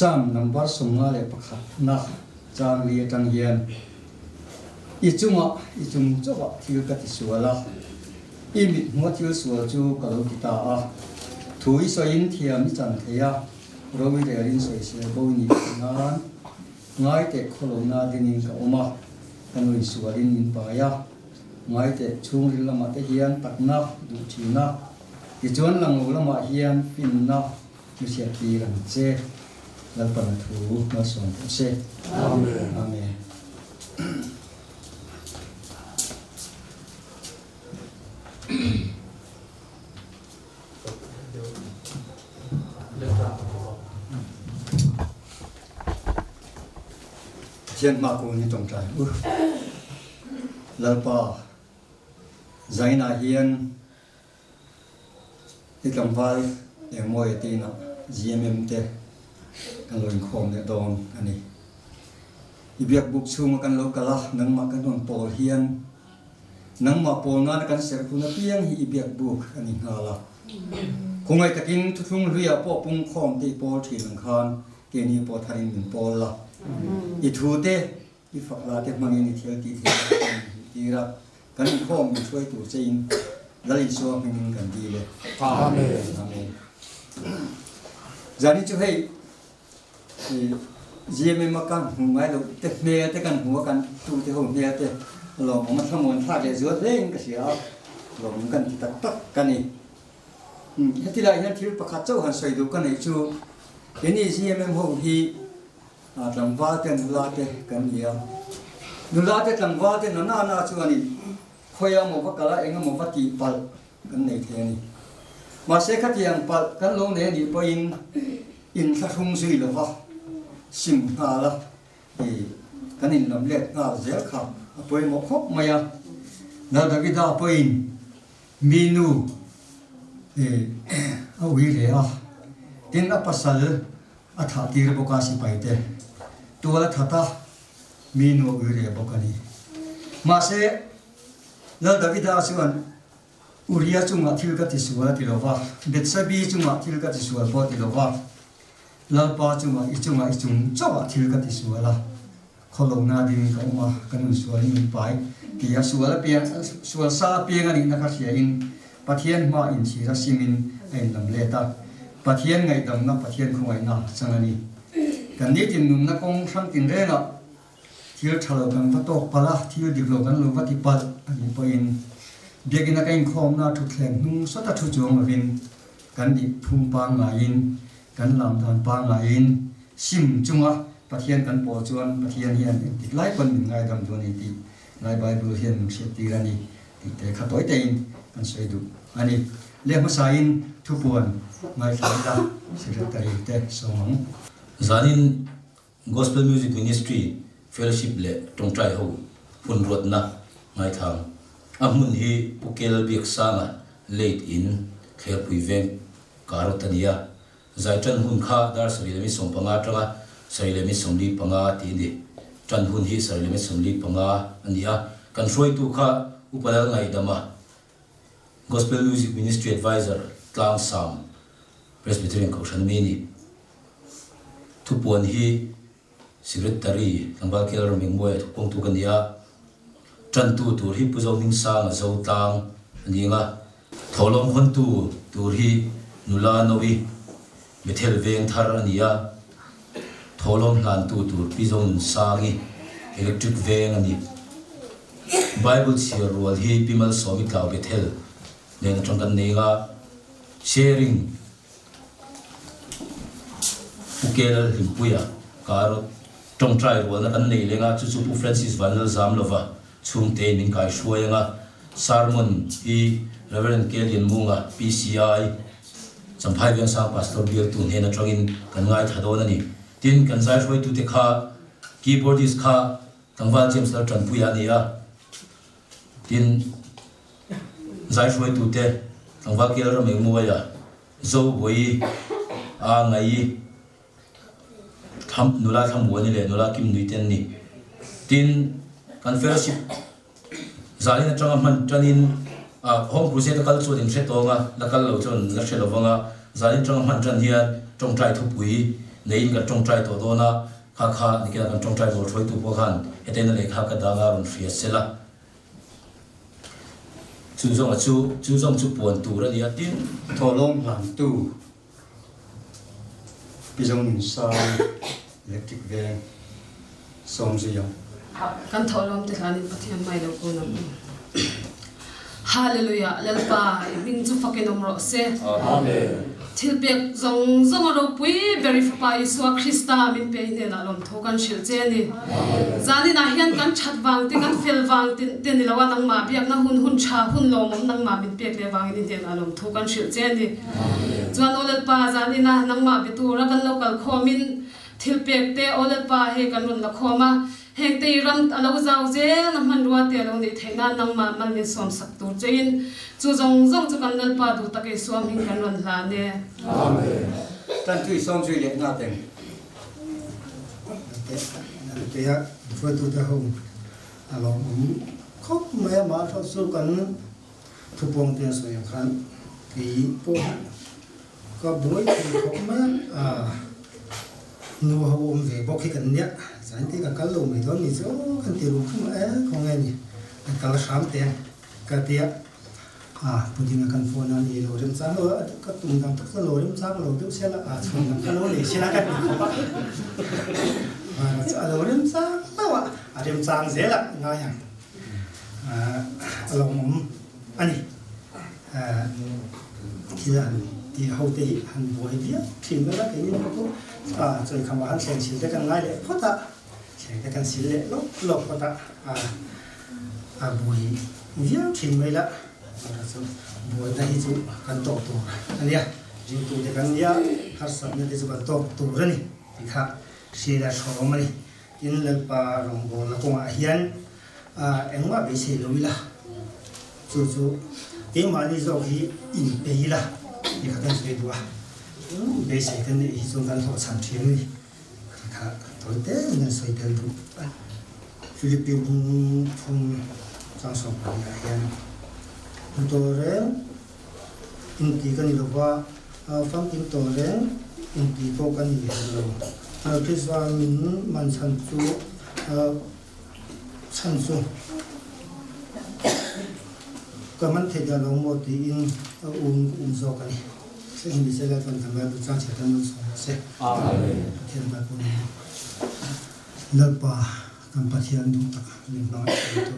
Psalm number 51 na chang li atang hian I chungah i chung chauhah thil ka ti sual a, i mit hmua thil sual chu ka lo ti ta a. Thu i sawiin thiam i chan thei a, ro i relin sawisel bo i nih theih nan ngai teh khawlona dingin ka awm a, ka nui sualin min pai a. Ngai teh chhungril lamah te hian takna duh thin a, tichuan langlo lamah hian finna mi hriat tir ang che. Lalpana thu malsawm tawh se. Amen. Amen. Pathian hma kun hi tawngtai u. Lalpa zainah hian i tlangval engmawi a tinah GMM te kan lo inkhawm leh dawn a ni. I biakbuk chhunga kan lo kal a, nangmah kan rawn pawl hian nangmah pawl nana kan serh hun apiang hi i biakbuk a ni nghal a. Khawngaih takin thuthlung hluiah pawh pungkhawm te i pawl thin ang khan keini pawh tharin min pawl la. I thu te, i fak la te hmangin i thil tih theih na kan hmuh tir a, kan inkhawm min hruai tur chein Lal Isua hmingin kan dil e. Amen. Amen. Zani chu hei GMM a kan hmu ngai lo te hmel te kan hmu a kan tu te ho hmel te lawmawm a thlamuan thlak leh zual hle in ka hria a, lawmawm kan ti tak tak ka ni. Heti lai hian thil pakhat chauh han sawi duh ka neih chu keini GMM ho hi tlangval te nula te kan ni a, nula te tlangval te na na na chuanin khawi a maw va kal a eng emaw va tih palh kan nei thei a ni. Mahse khatiang palh kan lo nei a nih pawhin inthlahrung zui lova sim nghal a i kan inlam let nghal zel kha a pawimawh khawp mai a. Lal Davida pawhin mi nu i a ui hle a, tin a pasal a thah tir bawk a sipaite tual a that a, mi nu a ui reh bawk a ni. Mahse Lal Davida chuan Uria chungah thil ka ti sual a ti lo va, Bethsabe chungah thil ka ti sual pawh a ti lo va, Lalpa chungah i chungah i chung chauhah thil ka ti sual a, khawlohna ding ka awm a, ka nun sualin min pai ti a, sual apiang, sual sa apiang a nihna kha hriain Pathian hma inchhir a simin a inlam let a, Pathian ngaihdamna, Pathian khawngaihna chang a ni. Kan nitin nunna kawng hrang tinrengah Thil tha lo kan va tawk palh a, thil dik lo kan lo va ti palh a nih pawhin biakina ka inkhawmna thutthleng hnung sawta thu chuang lovin kan nih phung pangngaiin, kan lam dan pangngaiin sim chunga Pathian kan pawl chuan Pathian hian engtik lai pawn min ngaidam duh a ni tih lai Bible hian min hriattir a ni tih te kha tawi teiin kan sawi duh a ni. Leh hmasain thupuan ngaithla ila Secretary te sawm ang. Zanin Gospel Music Ministry Fellowship leh Tawngtai ho hun ruatna ngaithlang. A hmun hi Pu Kel Biaksanga late in Thlerpui veng Karot a ni a. Zai tan hun kha dar 75 atanga 75 tih a ni. Tan hun hi 75 a ni a. Kan hruaitu kha Upa Lalngaihdama, Gospel Music Ministry Adviser, Tlangsam Presbyterian Kohhran mi a ni. Thupuan hi Secretary tlangval Kel Ramengmuaia thupawngtu ka ni a, tantu tur hi Pu Zohmingsanga Zotlang a ni ang a, thawhlawm hawntu tur hi Nula Novi Bethel Vengthar a ni a, thawhlawm hlantu tur Pi Zonunsangi Electric Veng a ni. Bible chhiar rual hi Pi Malsawmi Tlau Bethel nen atang kan nei ang a, sharing. Pu Kel Hlimpuia kar tawngtai rualna kan nei leng a, chu chu Pu Francis Vanlalzamlova chhungte min kai hruai ang a, sermon hi Rev. K Lianmunga, PCI, Champhai Vengsang Pastor bialtu hnen atangin kan ngaithla dawn a ni. Tin, kan zai hruaitute kha keyboardist kha Tlangval James Laltanpuia a ni a, tin, Zai hruaitute tlangval Kel Ramengmuaia, Zobawi, A Ngai, Thlam, Nula Thlamuani leh Nula Kim Nui te an ni. Tin, kan fellowship zalin atanga hman tanin Home Crusade a kal chuan in hre tawng a, la kal lo chuan la hre lovang a, zalin atanga hman tan hian tawngtai thupui. neiin kan tawngtai tawh dawn a, kha kha nikina kan tawngtai rual hruaitu pawh khan hetaina lehkha ka danga rawn hria sela. Chu zawnga chu, chu zawng chu puan tur a ni a, tin. Thawhlawm hlantu Pi Zonunsang Electric Veng Sawmzui ang. Kan thawhlawm te hlanin Pathian mai lo kun ang u. Hallelujah Lalpa i hming chu fakin awm rawh se. Amen. Thilpek zawng zawng a ropui ber i Fapa Isua Krista min pe i hnenah lawmthu kan hrilh che a ni. Zaninah hian kan that vang te, kan fel vang te ni lo a, nangmah biakna hun, hun tha, hun lawmawm nangmah min pek leh vangin i hnenah lawmthu kan hrilh che a ni. Chuan Aw Lalpa, zanina nangmah be tura kan lo kal khawmin thilpek te Aw Lalpa hei kan rawn la khawm a, Heng te i ram a lo zau zel a hmanrua te a lo neih theih nan nangmah mal min sawm sak tur che in chu zawng zawng chu kan Lalpa duh tak i suam hing kan rawn hlan e. Amen. Tan chu i sawm zui leh nga teng. Tia hruaitute ho a lawmawm khawp mai a, mah erawh chu kan thupuang te a sawi ang khan kei pawh Ka buai thei khawp mai a, nu ho awm ve bawk hi kan nia, zain te ka kal lo mai dawn ni chu kan ti ru khum e, khawnge ni kan kal hram te ang ka tia, a puding a kan phone a ni lo rem chang lo a, ka tum dang tak chuan lo rem chang lo deuh sela a chhung dang kha lo nei sela ka ti khawp a, a lo rem chang lo a, a rem chang zel a ngai ang a lo awm a ni. Thil han tih ho te hi han buai viau thin mai a, keini pawh chu chawi khamah han thleng sil te kan ngai leh phawt a, thleng te kan sil leh lawk lawk phawt a, a buai viau thin mai la, chu buaina hi chu kan tawk tur a nia, ringtu te kan nia, harsatna te chu kan tawk tur a ni tih kha hriat a hrawm a ni. Tin, Lalpa rawngbawlna kawngah hian engmah beisei lo ila, Chu chu keimahni zawk hi inpe ila ti kha kan sawi duh a, beisei kan neih hi chuan kan hlawhchham thin a ni ti kha tawi te in kan sawi tel duh a. Philippine bung thum chang 12 ah hian hmu tawh reng inti ka ni lova, famkim tawh reng inti pawh ka ni her lo. Krista min man chhan chu Chhan chu ka man thei dah lo maw tiin a um ka um zawk a ni. Thil hi Michelle Lalpan kan Bible chang chhiar tan rawn sawi rawh se. Pathian Bible ni. Lalpa kan Pathian duh tak min hmangaih thei tu.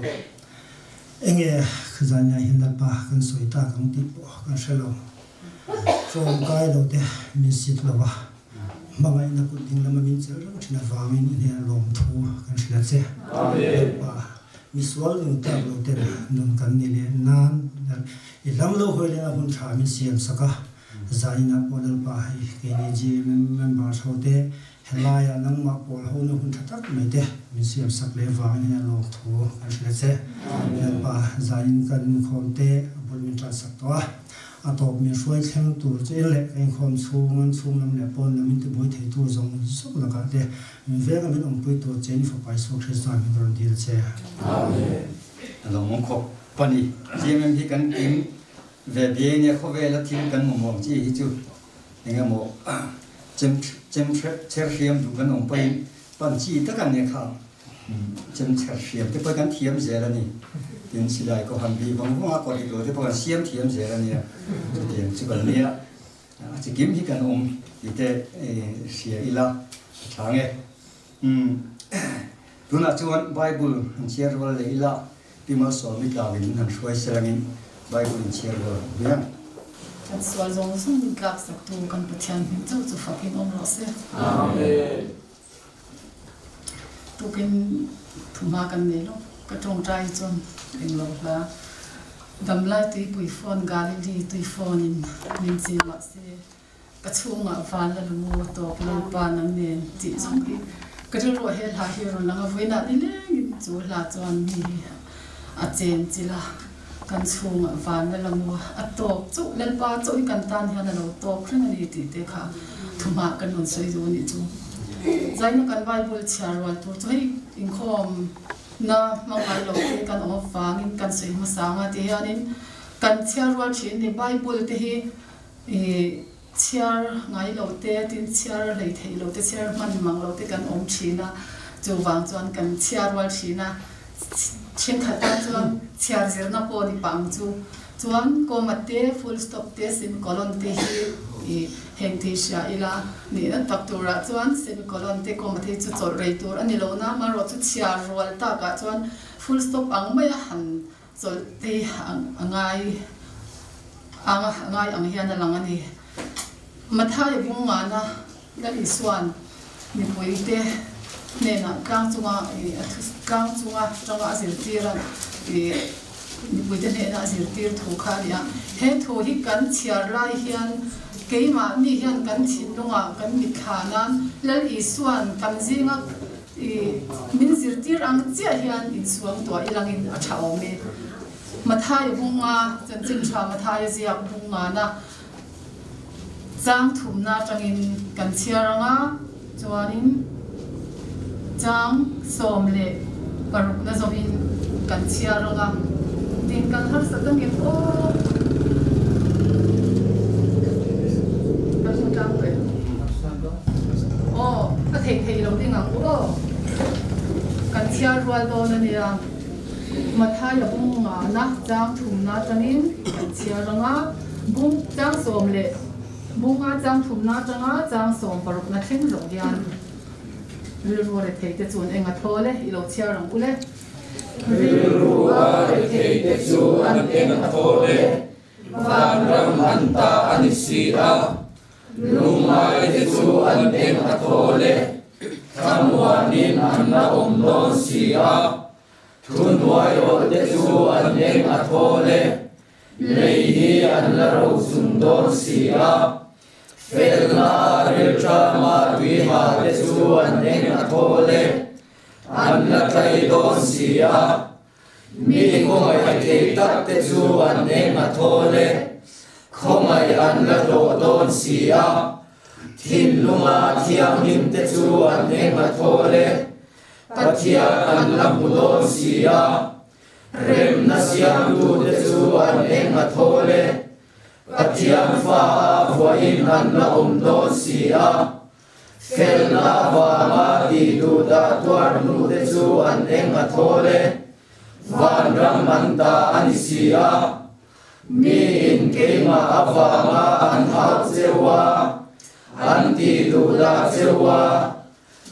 Enge khazania hian Lalpa kan sawi tak ang tih pawh kan hre lo. Tlawm kai lo te min sit lo a. Hmangaihna kut ding lama min chelh reng thin avangin i hnenah lawmthu kan hrilh a che. Lalpa, misual nun tlak lo ten nun kan ni leh nan i hlam lo hawi lena hun tha min siam sak a. Zainah pawh Lalpa hei keini GMM members ho te helaiah nangmah pawl ho na hun tha tak mai te min siam sak leh vangin i hnenah lawmthu kan hrilh a che. Lalpa, zain kan inkhawm te a bul min tan sak tawh a. A tawp min hruai thleng tur che in leh ka inkhawm chhung an chhung lam leh pawn lam in tibuai thei tur zawng zawng lakah te min venga min awmpui tur che in Fapa Isua Krista min rawn dil che. Amen. A lo mawng khawp a ni. GMM hi kan kim ve biai nia khawvela thil kan mamawh ang chi hi chu eng emaw chem chem chher hriam duh kan awm pawhin pan chi tak a nia kha. Chem chher hriam te pawh kan thiam zel a ni. Tin, silai ko han bih vang vang a, kawt dik lo te pawh kan siam thiam zel a nia. Chutiang chu kan nia, a chikim hi kan awm tih te hria ila a tha nge. Umm, tunah chuan Bible han chhiar rual leh ila, Pi Malsawmi tlangin min han hruai selangin Bible in chhiar rual ang hmiang. Kan sual zawng zawng min tlak saktu kan Pathian hming chauh chu fakin awm rawh se. Amen. Tukin thuhma kan nei lo, ka tawngtai chuan englo hla. Damlai tuipui phone Galilee tui phone in min chim mahse ka chhungah van la lumu a tawk Lalpa nang nen tih zawng hi ka rilruah he hla hi a rawn lang a, vawiinah nilengin chu hla chuan mi hi a chen chilh a, kan chhungah van la lamu a tawk chauh Lalpa chauh hi kan tan hian a lo tawk reng a ni tih te kha thuhmah kan rawn sawi duh a nih chu. Zaina kan Bible chhiar rual tur chu hei inkhawm na hmang ngai lo te kan awm avangin kan sawi hmasa ang a ti hianin kan chhiar rual thin ni Bible te hi ih. Chhiar ngai lo te, tin chhiar hlei theih lo te, chhiar hman mang lo te kan awm thin a, chuvang chuan kan chhiar rual thin a, thenkhat tan chuan chhiar zirna pawh ni pah ang chu. Chuan comma te, full stop te, semicolon te hi i heng thei hria ila nihna tak turah chuan semicolon te, comma te hi chu chawlh rei tur a ni lo na, amaherawhchu chhiar rual takah chuan full stop ang maia han Chawlh te a ngai ang a ngai ang hian a lang a ni. Mathaia bung ngana Lal Isua'n mipuite hnenah tlang chunga a thu tlang chunga tanga a zirtir a mipuite hnena a zirtir thu kha a ni a. He thu hi kan chhiar lai hian keimahni hian kan thinlungah kan mitthla nan Lal Isua'n kan zinga I min zirtir ang chiah hian insuang tuah ilangin a tha awm e. Mathaia bunga chanchin tha Mathaia ziak bungana chang thumna atangin kan chhiar ang a, chuanin chang 16 na zawhin kan chhiar ang a, din kan harsat angem aw. Kan hmu tlang tawh em? Aw, ka theih theih lo ding ang u aw. Kan chhiar rual dawn a nia. Mathaia bung ngana chang thumna atangin kan chhiar ang a, bung chang sawm leh bunga chang thumna atanga chang sawm parukna thleng zawng hian rilru a rethei te chuan eng a thawl e, i lo chhiar ang u le. Rilru a rethei te chu an eng a thawl e, vanram an ta a ni si a. Lungngai te chu an eng a thawl e, thlamuanin an la awm dawn si a. Thuhnuai awh te chu an eng a thawl e, lei hi an la rochun dawn si a. Felna a rilṭama tuiha te chu an eng a thawl e, an la tlai dawn si a. Mi khawngaih thei tak te chu an eng a thawl e, khawngaih an la hlawh dawn si a. Thinlunga thianghlim te chu an eng a thawl e, Pathian an la hmu dawn si a. Remna siamtu te chu an eng a thawl e, Pathian fa a vuahin an la awm dawn si a. Felna avanga tih duh dah tuar hnu te chu an eng a thawl e, vanram an ta a ni si a. Miin keimah avanga an hau cheu a, an tih duh dah cheu a,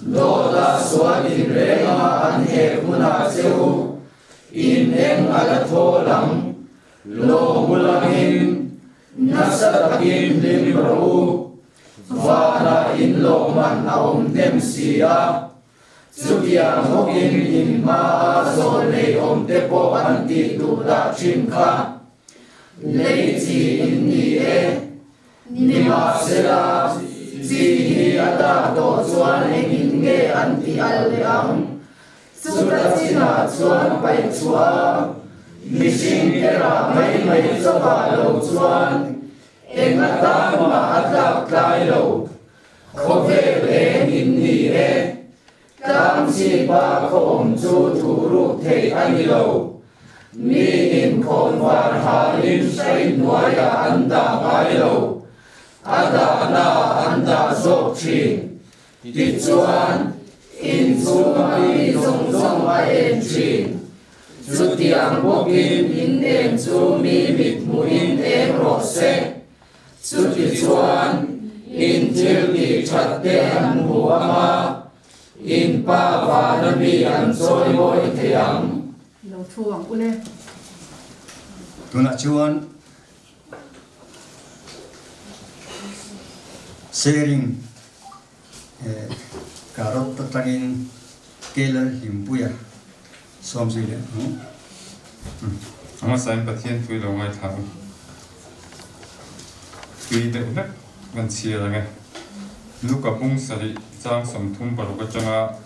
dawt ah sual inrenga an hek hunah cheu in eng a la thawl ang, lawm ulangin nasa takin hlim rawh u. Vanah in lawmman a awm hnem si a, chutiang hawkin in hmaa zawl nei awm te pawh an tih duh dah thin kha. Lei chi in ni e, nimahsela chi hi a dak tawh chuan engin nge an ti al leh ang? Chuta chinah chuan paih chhuah mihring te rah mai mai chauhah lo chuan Eng atan mah a tlak tlai lo, khawvel eng in ni e. Tlang chhipa khaw awm chu thuh ruk theih a ni lo. Mi in khawn var halin hrai hnuaiah an dah ngai lo, a dahna an dah zawk thin. Tichuan, in chhunga mi zawng zawng a en thin. Chutiang bawkin in eng chu mi mit hmuhin eng rawh se. Chutichuan, in thil tih that te an hmu ang a, in Pa vana mi an chawi mawi thei ang. Lo thu ang u le. Tunah chuan sharing Carrot atangin Keller Hlimpuia sawm zui leh ang. A hmasain Pathian tui lo ngaithla u. Tui deuh hlek kan chhiar ang e. Luka bung sarih chang 36 atanga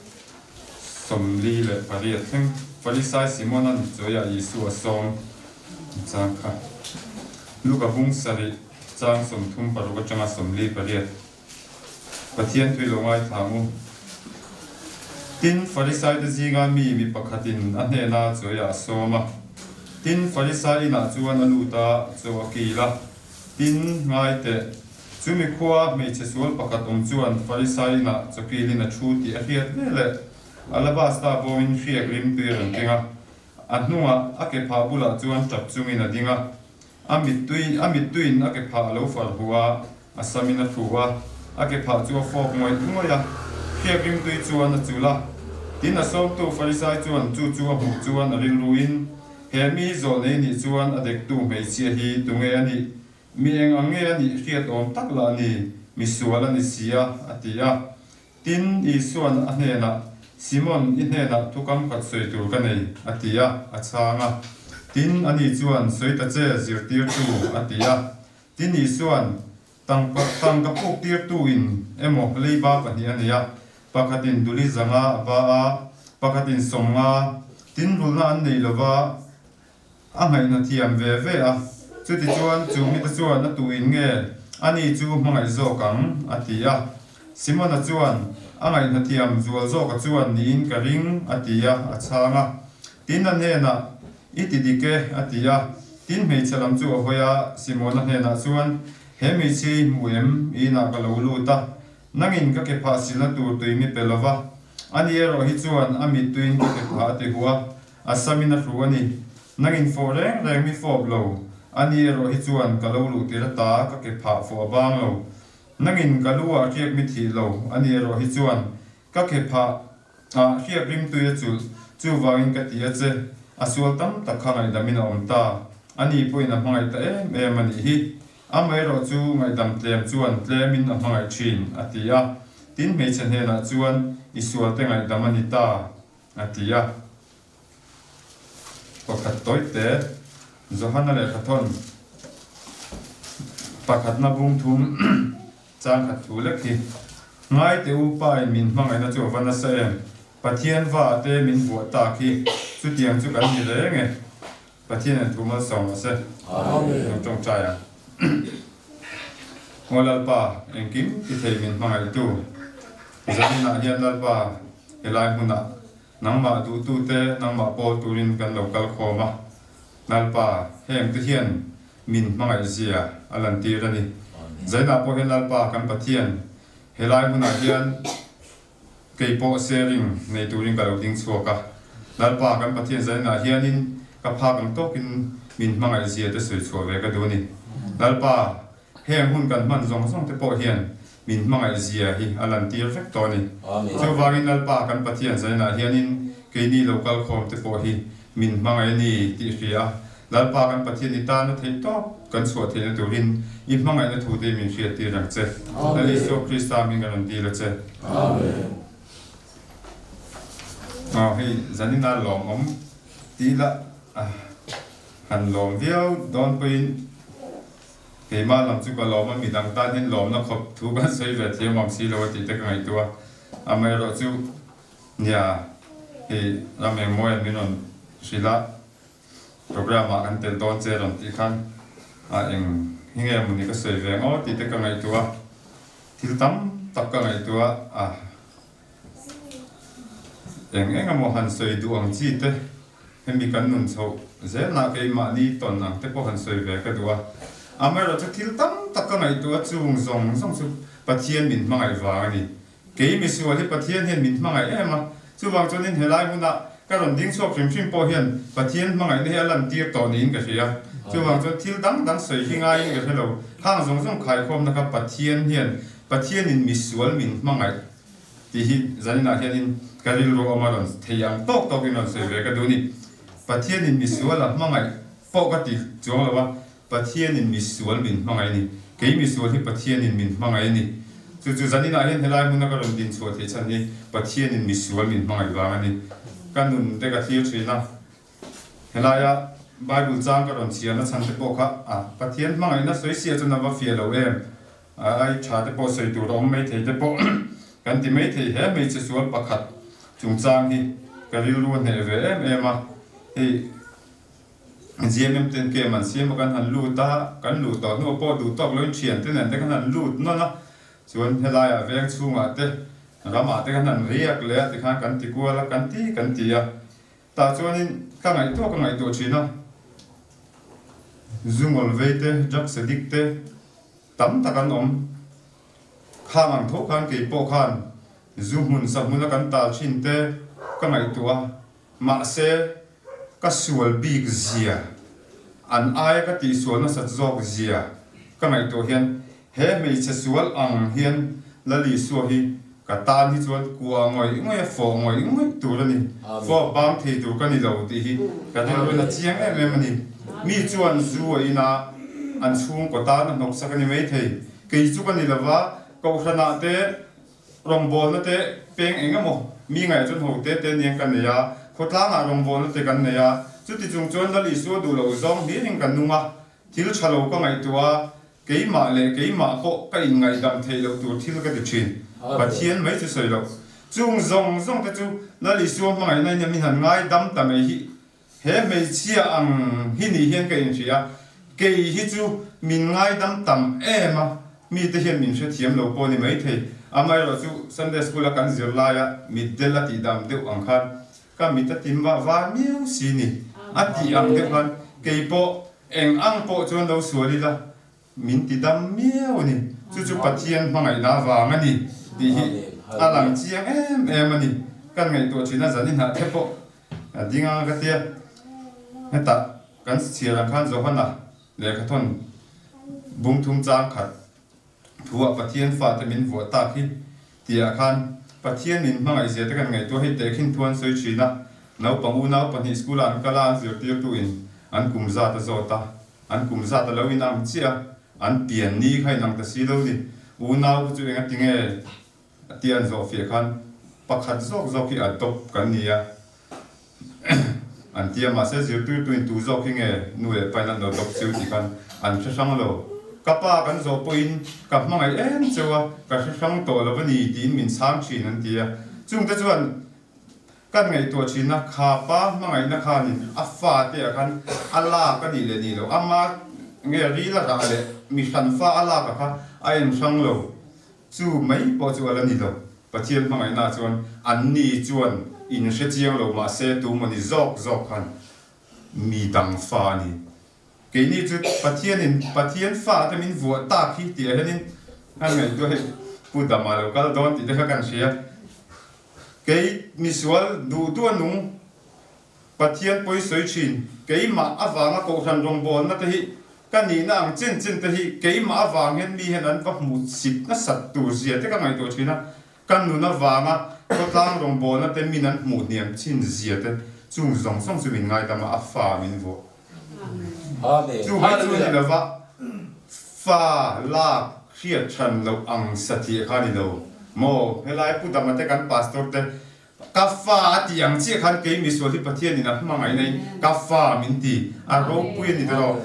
48 thleng Farisai Simona'n chawiah Isua sawm chang kha. Luka bung sarih chang 36 atanga 48. Pathian tui lo ngaithla ang u. Tin, Farisaite zinga mi mi pakhatin a hnena chawiah a sawm a. Tin, Farisai inah chuan a lut a, chaw a kil a. Tin, ngaiteh, Chumi khua hmeichhe sual pakhat awm chuan Farisai inah chawkilin a thu tih a hriat veleh alabasta bawmin hriak rimtui a rawn keng a. A hnungah a ke phah bulah chuan tap chungin a ding a. A mittui a mittuiin a ke phah a lo far huh a, a samin a hru a, a ke phah chu a fawk ngawih ngawih a. Hriak rimtui chuan a chul a. Tin a sawmtu Farisai chuan chu chu a hmuh chuan a rilruin, He mi zawlnei nih chuan a dektu hmeichhia hi tunge a nih? Mi eng ang nge a nih hriat awm tak lah ni, mi sual a ni si a, a ti a. Tin, Isua'n a hnenah, Simon, i hnenah thukam khat sawi tur ka nei, a ti a, a chhang a. Tin, ani chuan, Sawi ta che, zirtirtu, a ti a. Tin, Isua'n, Tangka, tangka puktirtuin emaw leiba pahnih a nei a, pakhatin duli zanga a ba a, pakhatin sawmnga, tin rulna an nei lova, A ngaihna thiam ve ve a, chutichuan chu mite chuan a tuin nge ani chu hmangaih zawk ang? a ti a. Simona chuan, A ngaihna thiam zual zawka chuan niin ka ring, a ti a, a chhang a. Tin a hnenah, I ti dik e, a ti a. Tin hmeichhe lam chu a hawi a, Simona hnenah chuan, He hmeichhia i hmu em? I inah ka lo lut a, nangin ka ke phah silna tur tui mi pe lova, ani erawh hi chuan a mittuiin ka ke phah a ti hu a. A samin a hru a ni. Nangin fawh reng reng mi fawp lo. A ni erawh hi chuan ka lo luh tir ata ka ke phah fawh a bang lo. Nangin ka lu ah hriak mi thih lo. A ni erawh hi chuan ka ke phah ah hriak rimtui a chulh. Chuvangin ka ti a che. A sual tam tak kha ngaihdamin a awm ta. A ni pawhin a hmangaih ta em em a nih hi. Amaherawh chu ngaihdam tlem chuan tlemin a hmangaih thin, a ti a. Tin hmeichhe hnenah chuan i sualte ngaihdam a ni ta. A ti a. Pakhat tawite, Johana lehkhathawn pakhatna bung thum chang khat thu lek hi, Ngaite u pa in min hmangaihna chu a va nasa em? Pathian va ah te min vuah tak hi, chutiang chu kan ni reng e. Pathian in thu malsawm rawh se. Amen. Lo tawngtai ang. Aw Lalpa, engkim ti thei min hmangaihtu. Zaninah hian Lalpa, helai hmunah nangmah duhtute nangmah pawl turin kan lo kal khawm a. Lalpa, heng te hian min hmangaih zia a lantir a ni. Zainah pawh hian Lalpa kan Pathian, helai hmunah hian Kei pawh sharing nei turin ka lo ding chhuak a, Lalpa kan Pathian zaninah hianin ka phak ang tawkin min hmangaih zia te sawi chhuah ve ka duh a ni. Lalpa, heng hun kan hman zawng zawng te pawh hian min hmangaih zia hi a lantir vek tawh a ni. Chuvangin Lalpa kan Pathian zaninah hianin keini lo kal khawm te pawh hi min hmangaih a ni tih hria a, Lalpa kan Pathian i tana theih tawp kan chhuah theihna turin i hmangaihna thute min hriattir ang che. Lal Isua Krista hming kan rawn dil a che. Amen. Aw hei zanina lawmawm tih lah han lawm viau dawn pawhin keimah lam chu ka lawm a, midang tan hian lawmna khawp thu kan sawi ve thiam awm si lo a tih te ka ngaihtuah a, amaherawhchu nia hei ram engmawiah min rawn hrilh a. Program ah kan tel dawn che rawn tih khan a eng hi nge mawni ka sawi ve ang aw tih te ka ngaihtuah a, thil tam tak ka ngaihtuah a, eng eng emaw han sawi duh ang chi te hemi kan nun chhoh zelnah keimahni tawn ang te pawh han sawi ve ka duh a, amaherawh chu thil tam tak ka ngaihtuah a chung zawng zawng chu Pathian min hmangaih vang a ni. Kei misual hi Pathian hian min hmangaih em a, chuvang chuanin helai huna ka rawn ding chhuak hrim hrim pawh hian Pathian hmangaihna hi a lantir tawh niin ka hria. Chuvang chuan thil dang dang sawi hi ngaiin ka hre lo. Khang zawng zawng khaikhawmna kha Pathian hian Pathianin misual min hmangaih tih hi zaninah hianin ka rilru awm a rawn thei ang tawk tawkin rawn sawi ve ka duh a ni. Pathianin misual a hmangaih pawh ka ti chuang lo a, Pathianin misual min hmangaih a ni. Kei misual hi Pathianin min hmangaih a ni. Chu chu zaninah hian helai hmuna ka rawn din chhuah theih chhan hi Pathianin misual min hmangaih vang a ni. Ka nun te ka thlir thin a, helaia Bible chang ka rawn chhiarna chhan te pawh kha a Pathian hmangaihna sawi sia chuan a va fiah lo em? Ai tha te pawh sawi tur a awm maithei te pawh kan ti maithei he hmeichhe sual pakhat chungchang hi ka rilru a hneh ve em em a, hei GMM ten kem an siam a kan han lut a, kan luh tawh hnuah pawh duh tawk loin thian te nen te kan han lut nawn a, chuan helaiah veng chhungah te ramah te kan han riak leh a tikhan kan ti kual a, kan ti kan ti a, tah chuanin ka ngaihtuah ka ngaihtuah thin a, Zungawlvei te, drugs addict te tam tak an awm. Khang ang tho khan kei pawh khan zu hmun sa hmuna kan tal thin te ka ngaihtuah a, mahse ka sual bik zia, an aia ka tihsual nasat zawk zia ka ngaihtuah hian he hmeichhe sual ang hian Lalisua hi ka tan hi chuan kua ngawih ngawih a fawh ngawih ngawih tur a ni, fawh bang thei tur ka ni lo tih hi ka rilruin a chiang em em a ni. Mi chuan zu a in a, an chhungkaw tan a hnawksak a ni maithei. Kei chu ka ni lova, Kohhranah te, rawngbawlna te peng eng emaw mi ngaih chuan ho te te nen ka nei a, khawtlangah rawngbawlna te kan nei a, chuti chung chuan Lal Isua duh loh zawng hlirin ka nung a, thil tha lo ka ngaihtuah a, keimah leh keimah pawh ka inngaihdam theih loh tur thil ka ti thin. Pathian mai chu sawi loh. Chung zawng zawng te chu Lal Isua hmangaihna in min han ngaidam ta mai hi He hmeichhia ang hi nih hian ka inhria a, kei hi chu min ngaidam tam em a, mite hian min hrethiam lo pawh a ni maithei. Amaherawhchu Sunday School a kan zir laia mitdel a tihdam deuh ang khan ka mit a tim vah var miau si ni a tih ang deuh khan kei pawh eng ang pawh chuan lo sual ila min tidam miau a ni. Chu chu Pathian hmangaihna avang a ni tih hi a lang chiang em em a ni. Kan ngaihtuah thin a zan i hnah the pawh A ding ang a ka tia. Hetah kan chhiar ang khan Johana lehkhathawn bung thum chang khat thuah Pathian fate min vuah tak hi tihah khan Pathian min hmangaih zia te kan ngaihtuah hei tehkhin thu an sawi thin a. Naupang unau pahnih school ah an kal a, an zirtirtu in an kum zat a zawt a, an kum zat a lo inang chiah a, an pian ni kha inang ta si lo ni. Unau kha chu engatinge A ti an zawh fiah khan pakhat zawk zawk hi adopt kan ni a, an ti a, mahse zirtirtuin tu zawk hi nge nu leh pain an lo adopt cheu tih khan an hre hrang lo. Ka pa kan zawh pawhin ka hmangaih em cheu a, ka hre hrang tawh lo a ni tiin min chhang thin an ti a. Chungte chuan kan ngaihtuah thin a, kha pa hmangaihna khanin a fate ah khan a lak a nih leh nih loh, ama nge ril a rah leh mi hran fa a lak ah kha a en hrang lo. Chu mai pawh chu a la ni lo. Pathian hmangaihna chuan anni chuan in hre chiang lo mah se tu mawni zawk zawk khan mi dang fa a ni. Keini chu Pathianin Pathian fa te min vuah tak hi tih ah hianin an ngaihtuah hei Pu Dama lo kal dawn tih te kha kan hria. Kei misual duh duh a nung Pathian pawi sawi thin, keimah avanga kohhran rawngbawlna te hi ka nihna ang chen chen te hi keimah avang hian mi hian an va hmuh chip nasat tur zia te ka ngaihtuah thin a, ka nun avanga khawtlang rawngbawlna te min an hmuh hniam thin zia te chung zawng zawng chu min ngaidam a, a fa min vuah. Chu mai chu a ni lova, fa lak hriat than loh ang satliah kha a ni lo maw? Helai Pu Dama te kan pastor te Ka fa a tih ang chiah khan kei misual hi Pathianin a hmangaihna in ka fa min ti a ropui a ni tawh.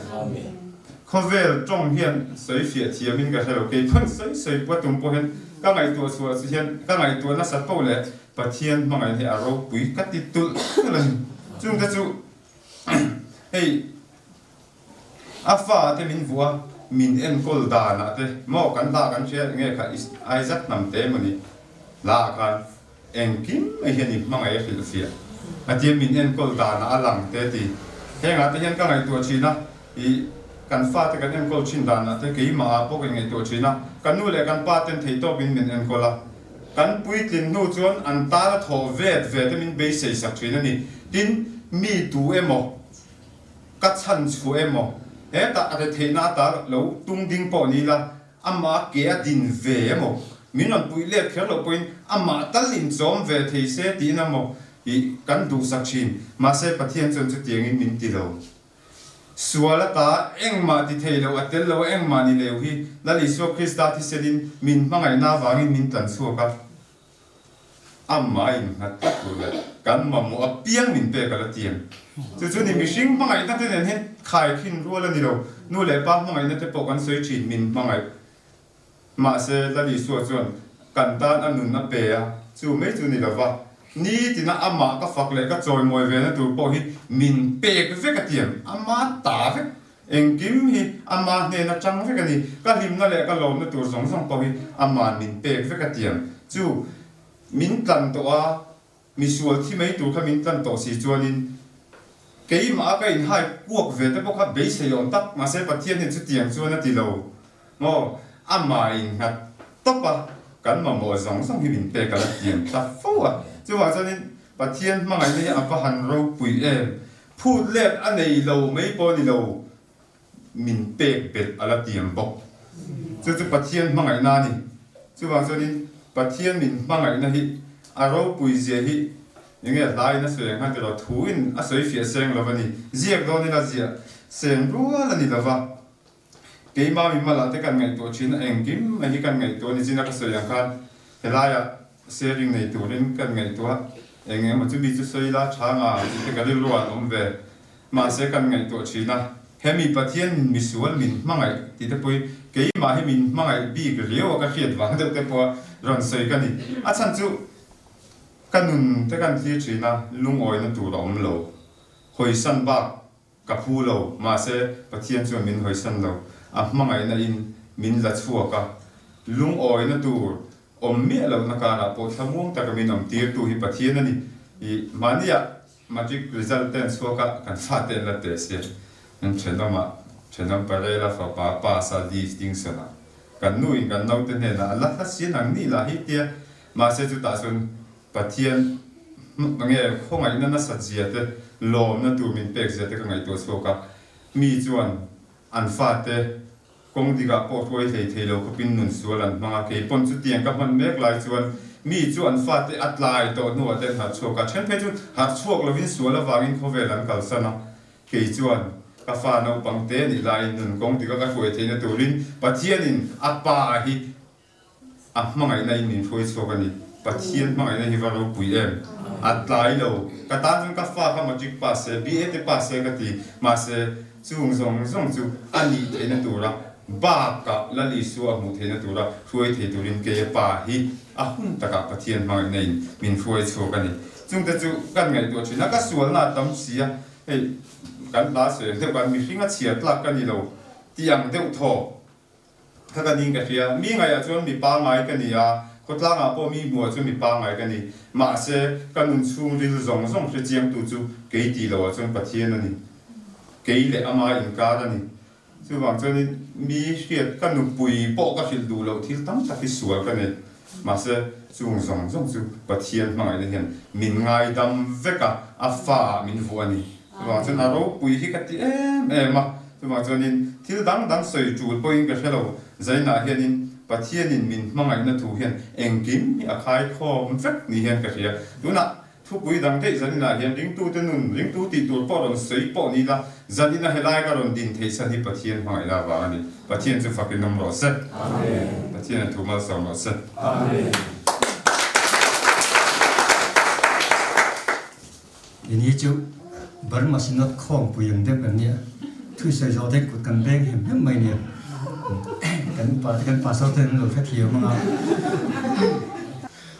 Khawvel tawng hian sawi fiah thiam in ka hre lo, kei pawn sawi sawi pawh tum pawh hian ka ngaihtuah chhuah chu hian ka ngaihtuah nasa poh leh Pathian hmangaihna hi a ropui ka ti tulh tulh a ni. Chungte chu hei a fa te min vuah a, min enkawl danah te maw kan hla kan hria nge kha Isaac hnam te emawni hlaah khan engkim mai hian i hmangaih a hrilh fiah a tia min enkawl danah a lang te ti. Hengah te hian ka ngaihtuah thin a, ih kan fate kan enkawl thin danah te keimah ah pawh ka ingaihtuah thin a, ka nu leh kan pa ten theihtawpin min enkawl a, kan puitlin hnu chuan an tana thawh vet ve te min beisei sak thin a ni. Tin, mi tu emaw Ka chhan chhuah emaw? Hetah a retheihna ata lo tung ding pawh ni ila, amah ke a din ve emaw? Min rawn puih let kher loh pawhin amah tal inchawm ve thei se tiin emaw tih kan duhsak thin. Mahse Pathian chuan chutiangin min ti lo. Sual ata engmah ti thei lo, a tel lo a engmah ni leu hi Lal Isua Krista thisenin min hmangaihna avangin min tlan chhuak a. Amah a innghat tlat tur leh kan mamawh apiang min pek a la ti em? Chu chu ni mihring hmangaihna te nen hian khaikhin rual a ni lo. Nu leh pa hmangaihna te pawh kan sawi thin min hmangaih. Mahse Lal Isua chuan kan tan a nun a pe a, chu mai chu ni lova nitina amah ka fak leh ka chawimawi ve na tur pawh hi min pek vek a ti em? Ama ta vek engkim hi ama hnen atang vek a ni. Ka hlimna leh ka lawmna tur zawng zawng pawh hi ama'n min pek vek a tiang. Chu min tlan tawh a, misual thi mai tur kha min tlan tawh si chuanin keimah a ka inhai kuak ve te pawh kha beisei awm tak, mahse Pathian hian chutiang chuan a ti lo maw? Amah innghat. tawp a, kan mamawh zawng zawng hi min pek a la tiam ta fo a. Chuvang chuanin Pathian hmangaihna hi a va han ropui em! Phut let a nei lo mai pawh ni lo, min pek belh a la tiam bawk. Chu chu Pathian hmangaihna a ni. Chuvang chuanin Pathian min hmangaihna hi a ropui zia hi eng nge hlaiin a sawi ang khan tiraw thuin a sawi fiah seng lo a ni. Ziak dawn ila ziah seng rual a ni lo va. Keimah mi malah te kan ngaihtuah thin a, engkim mai hi kan ngaihtuah a ni. China ka sawi ang khan helaiah sharing nei turin kan ngaihtuah eng emaw chu mi chu sawi la tha nga tih te ka rilru ah an awm ve. Mahse kan ngaihtuah thin a, hemi Pathian min misual min hmangaih tih te pawhin keimah hi min hmangaih bik riau a ka hriat vang deuh te pawha rawn sawi ka ni. A chhan chu ka nun te kan thlir thin a, lungawina tur a awm lo. Hawisan bak Ka phu lo, mahse Pathian chuan min hawisan lo, a hmangaihna in min la chhuak a, lungawina tur awm miah lohna karah pawh thlamuang taka min awm tirtu hi Pathian a ni. I mahniah matric result te an chhuak a, kan fate an la teh si a, an thenawmah thenawm Parela fapa pass a distinction ah kan nu in kan naute hnenah a la hla si nang nih lah hi tia, mahse chutah chuan Pathian nge khawngaihna nasat zia te, lawmna tur min pek zia te ka ngaihtuah chhuak a. Mi chuan an fate kawng dikah pawh hruai hlei thei lo khawpin nun sual an hmang a, kei pawn chutiang ka hman mek lai chuan mi chu an fate a tlai tawh hnuah te an harh chhuak a, then phei chu harh chhuak lovin sual avangin khawvel an kalsan a. Kei chuan ka fa naupang te nih laiin nun kawng dika ka hruai theihna turin Pathianin a pa hi A hmangaihna in min hruai chhuak a ni. Pathian hmangaihna hi va ropui em? A tlai lo. Ka tan chuan ka fa kha matric pass se, BA te pass se ka ti. Mahse, chung zawng zawng chu a nih theihna tura bakah Lal Isua a hmuh theihna tura hruai thei turin keia pa hi a hun takah Pathian hmangaihna in min hruai chhuak a ni. Chungte chu kan ngaihtuah thin a, ka sualna a tam si a, hei kan hla sawi ang deuh khan mihring a chhiar tlak ka ni lo tih ang deuh thaw. Kha ka ning ka hria. Mi ngaiah chuan mi pangngai ka ni a, khawtlangah pawh mi hmuhah chuan mi pangngai ka ni. Mahse, ka nun chhungril zawng zawng hre chiangtu chu kei tih loah chuan Pathian a ni. Kei leh ama inkar a ni. Chuvang chuanin mi hriat ka nupui pawh ka hrilh duh loh thil tam tak hi sual ka nei. Mahse, chung zawng zawng chu Pathian hmangaihna hian min ngaidam vek a, a fa min vuah a ni. Chuvang chuan a ropui hi ka ti em em a, chuvang chuanin thil dang dang sawi tul pawhin ka hre lo. Zainah hianin Pathianin min hmangaihna thu hian engkim hi a khaikhawm vek ni hian ka hria. Tunah thupui dang daih zaninah hian ringtute nun, ringtu tih tur pawh rawn sawi pawh ni ila, zanina helai ka rawn din theih chhan hi Pathian hmangaihna avang a ni. Pathian chu fakin awm rawh se. Pathian a thu malsawm rawh se. Ini chu Burma Synod khawmpui ang deuh kan nia, thusawi zawh te kut kan beng hem hem mai nia. Kan upa te kan pastor te an lo hrethiam ang a.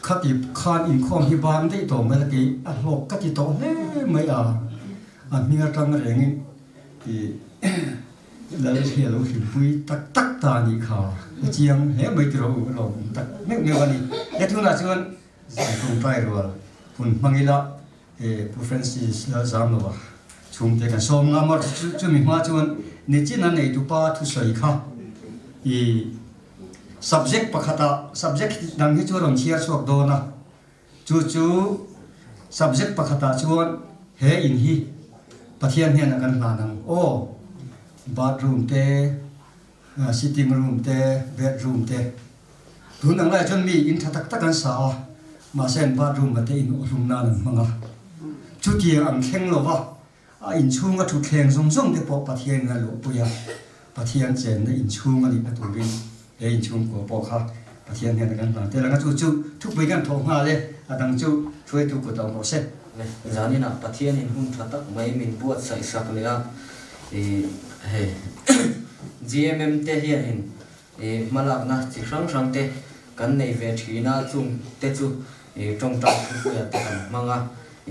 Khati khan inkhawm hi bang daih tawh mai la kei a hlawk ka ti tawh hle mai a, a hming atang rengin i Lal hi a lo hlimpui tak tak ta a nih kha a chiang hle mai tiraw u a lawm tak meuh meuh a ni. He tunah chuan Zan tawngtai rual hun hmang ila he Pu Francis Lalzamlova chhungte kan sawm nga maw chumi hma chuan nichin a neitupa thusawi kha i subject pakhata subject dang hi chu a rawn chhiar chhuak dawn a chu chu subject pakhatah chuan he in hi Pathian hnenah kan hlan ang aw bathroom te Sitting room te, bedroom te, tun ang laiah chuan mi in tha tak tak an sa a, mahse an bathroom ah te in awhlum nan an hmang a. Chutiang ang thleng lova a inchhunga thutthleng zawng zawng te pawh Pathian in a luhpui a, Pathian chenna inchhung a nihna turin he inchhungkua pawh kha Pathian hian a kan hlan tel ang a, chu chu thupui kan thawh nghal e, a dang chu hruaitu kut a awm rawh se. Zaninah Pathianin hun tha tak mai min buatsaih sak leh a, I hei GMM te hianin i hmalakna chi hrang hrang te kan nei ve thin a, chung te chu i tawngtai thupuia te kan hmang a,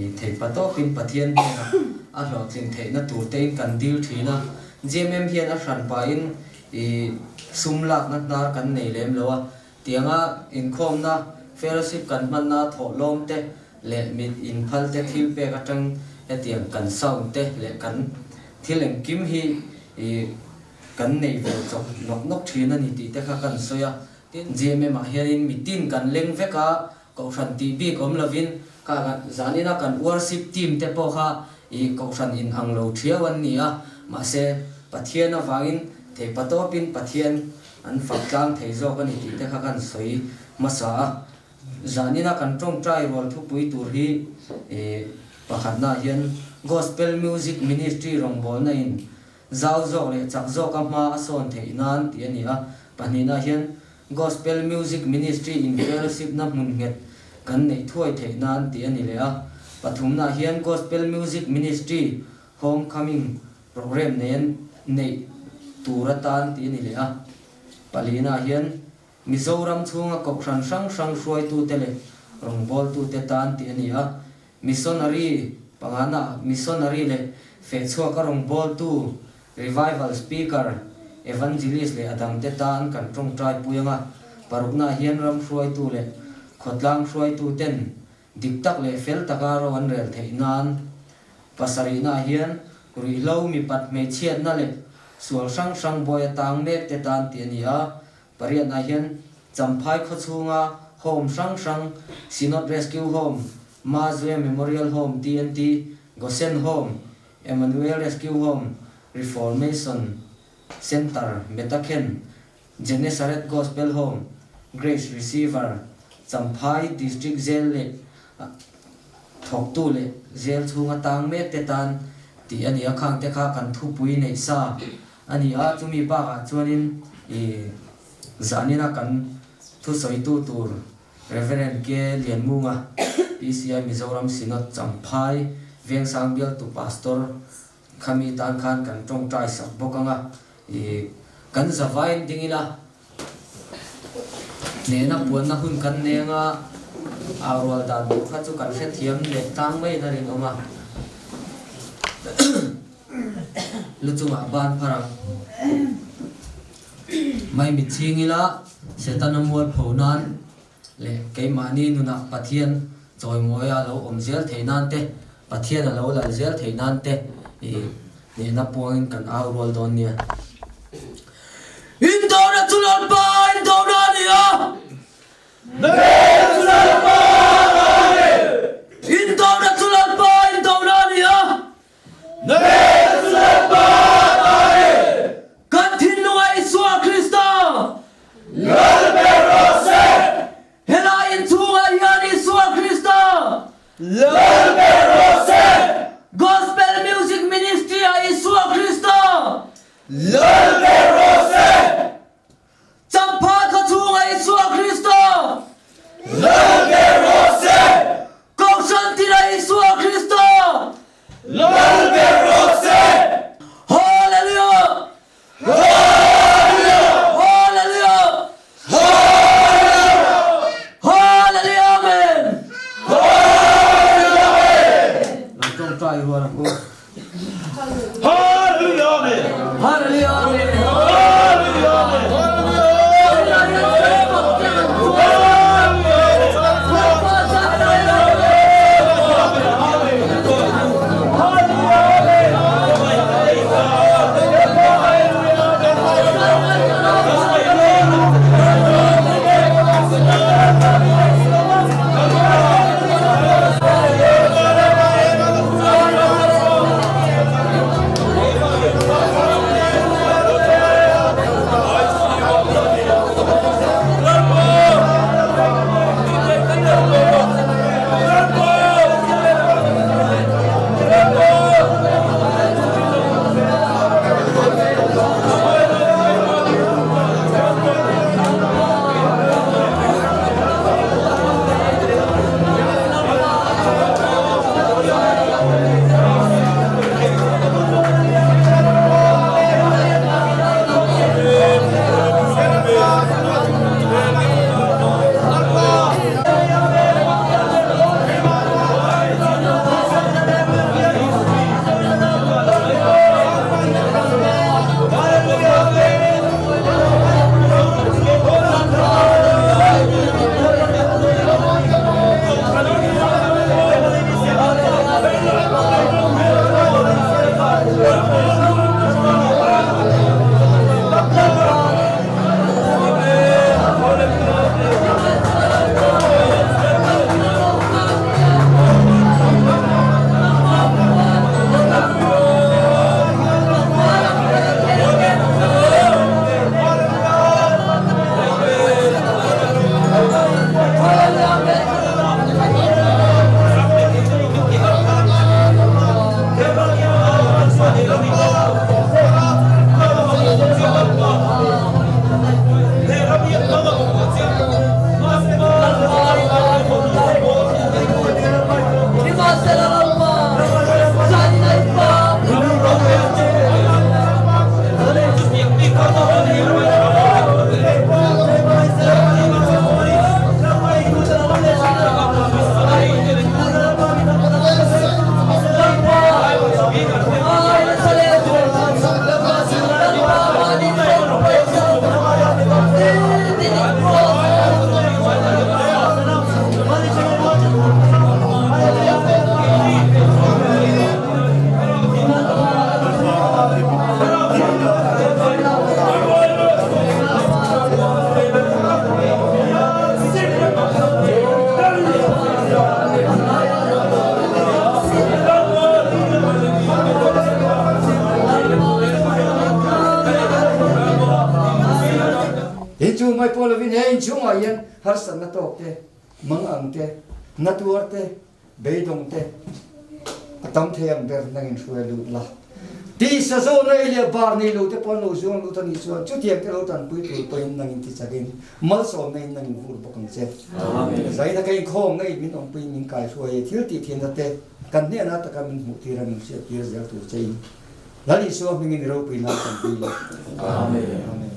i theihpa tawkin Pathian hnenah a hlawhtlin theihna tur tein kan dil thin a. GMM hian a hran pahin i sum lakna hnar kan nei lem lo a, tianga inkhawmna fellowship kan hmanna thawhlawm te leh mit inphal te thil pek atang hetiang kan sound te leh kan thil engkim hi ih kan nei ve chawp nawk nawk thin a ni tih te kha kan sawi a. Tin, GMM ah hianin mitin kan leng vek a, Kohhran tih bik awm lovin kha zanina kan worship team te pawh kha i Kohhran in ang lo thiau an ni a, mahse Pathian avangin theihpatawpin Pathian an fak tlang thei zawk a ni tih te kha kan sawi hmasa a. Zanina kan tawngtai rual thupui tur hi i pakhatnaah hian Gospel Music Ministry rawngbawlna in zau zawk leh chak zawka hma a sawn theih nan tih a ni a, pahnihnaah hian Gospel Music Ministry in fellowship na hmun nghet kan neih thuai theih nan tih a ni leh a. Pathumnaah hian Gospel Music Ministry Home Coming Programme nen neih tur atan tih a ni leh a. Palinaah hian Mizoram chhunga kohhran hrang hrang hruaitute leh rawngbawltute tan tih a ni a. Missionary pangana Missionary leh fehchhuaka rawngbawltu Revival Speaker, Evangelist leh a dangte tan kan tawngtai pui anga, paruknaah hian ram hruaitu leh khawtlang hruaitu ten dik tak leh fel taka ro an rel theih nan, pasarihnaah hian ruihhlo mipat hmeichhiatna leh sual hrang hrang buai atang mek te tan tih a ni a, pariatnaah hian Champhai khawchhunga Home hrang hrang, Synod Rescue Home, Mazue Memorial Home, TNT, Gosen Home, Emmanuel Rescue Home, Reformation Center, Metakhen, Genesaret Gospel Home, Grace Receiver, Champhai District Jail leh thawktu leh jail chhunga tang mek te tan tih a ni a, khang te kha kan thupui neih sa a ni a, chumi bakah chuanin ih zanina kan thusawitu tur Rev. K. Lianmunga, PCI Mizoram Synod Champhai Vengsang bialtu Pastor khami tan khan kan tawngtai sak bawk ang a, ih kan zavain ding ila hnehna puanna hun kan neng a, au rual dan tur kha chu kan hrethiam leh tlang maiin a rinawm a, lu chungah ban phar ang. Mai mit chhing ila Setana mualpho nan leh keimahni nunah Pathian chawimawi a lo awm zel theih nan te, Pathian a lo lal zel theih nan te i hnehna puangin kan au rual dawn nia. Indona chu Lalpa indona a ni a. Hnehna chu Lalpa a ni. Indona chu Lalpa indona a ni a. Hnehna chu Lalpa a ni. Kan thinlunga Isua Krista Lal ber rawh se! Helai inchhungah hian Isua Krista Lal ber rawh se! Gospel Music Ministry-ah Isua Krista Lal ber rawh se! Champha khaw chhungah Isua Krista Lal ber rawh se! Kohhran tirah Isua Krista Lal ber rawh se! Hallelujah! Hallelujah! Hallelujah! Hallelujah! Hallelujah! Amen! Hallelujah! Amen! Lo tawngtai rual ang u. Hallelujah! Amen! Hallelujah! Amen! Hallelujah! Harsatna tawk te, mangang te, na tuar te, beidawng te a tam thei ang ber nangin hruai lut la. Tisa zawhna ei leh bar nei lo te pawh an lo zuang lut a nih chuan chutiang te lo tanpui tur pawhin nangin ti chakin malsawmna in nangin vur bawk ang che. Zaina ka inkhawmna in min awmpuiin min kaihruai e, thil tih thinna te kan hnehna taka min hmuh tir a min hriat tir zel tur che in Lal Isua hmingin i ropui nan kan pui le. Amen. Amen.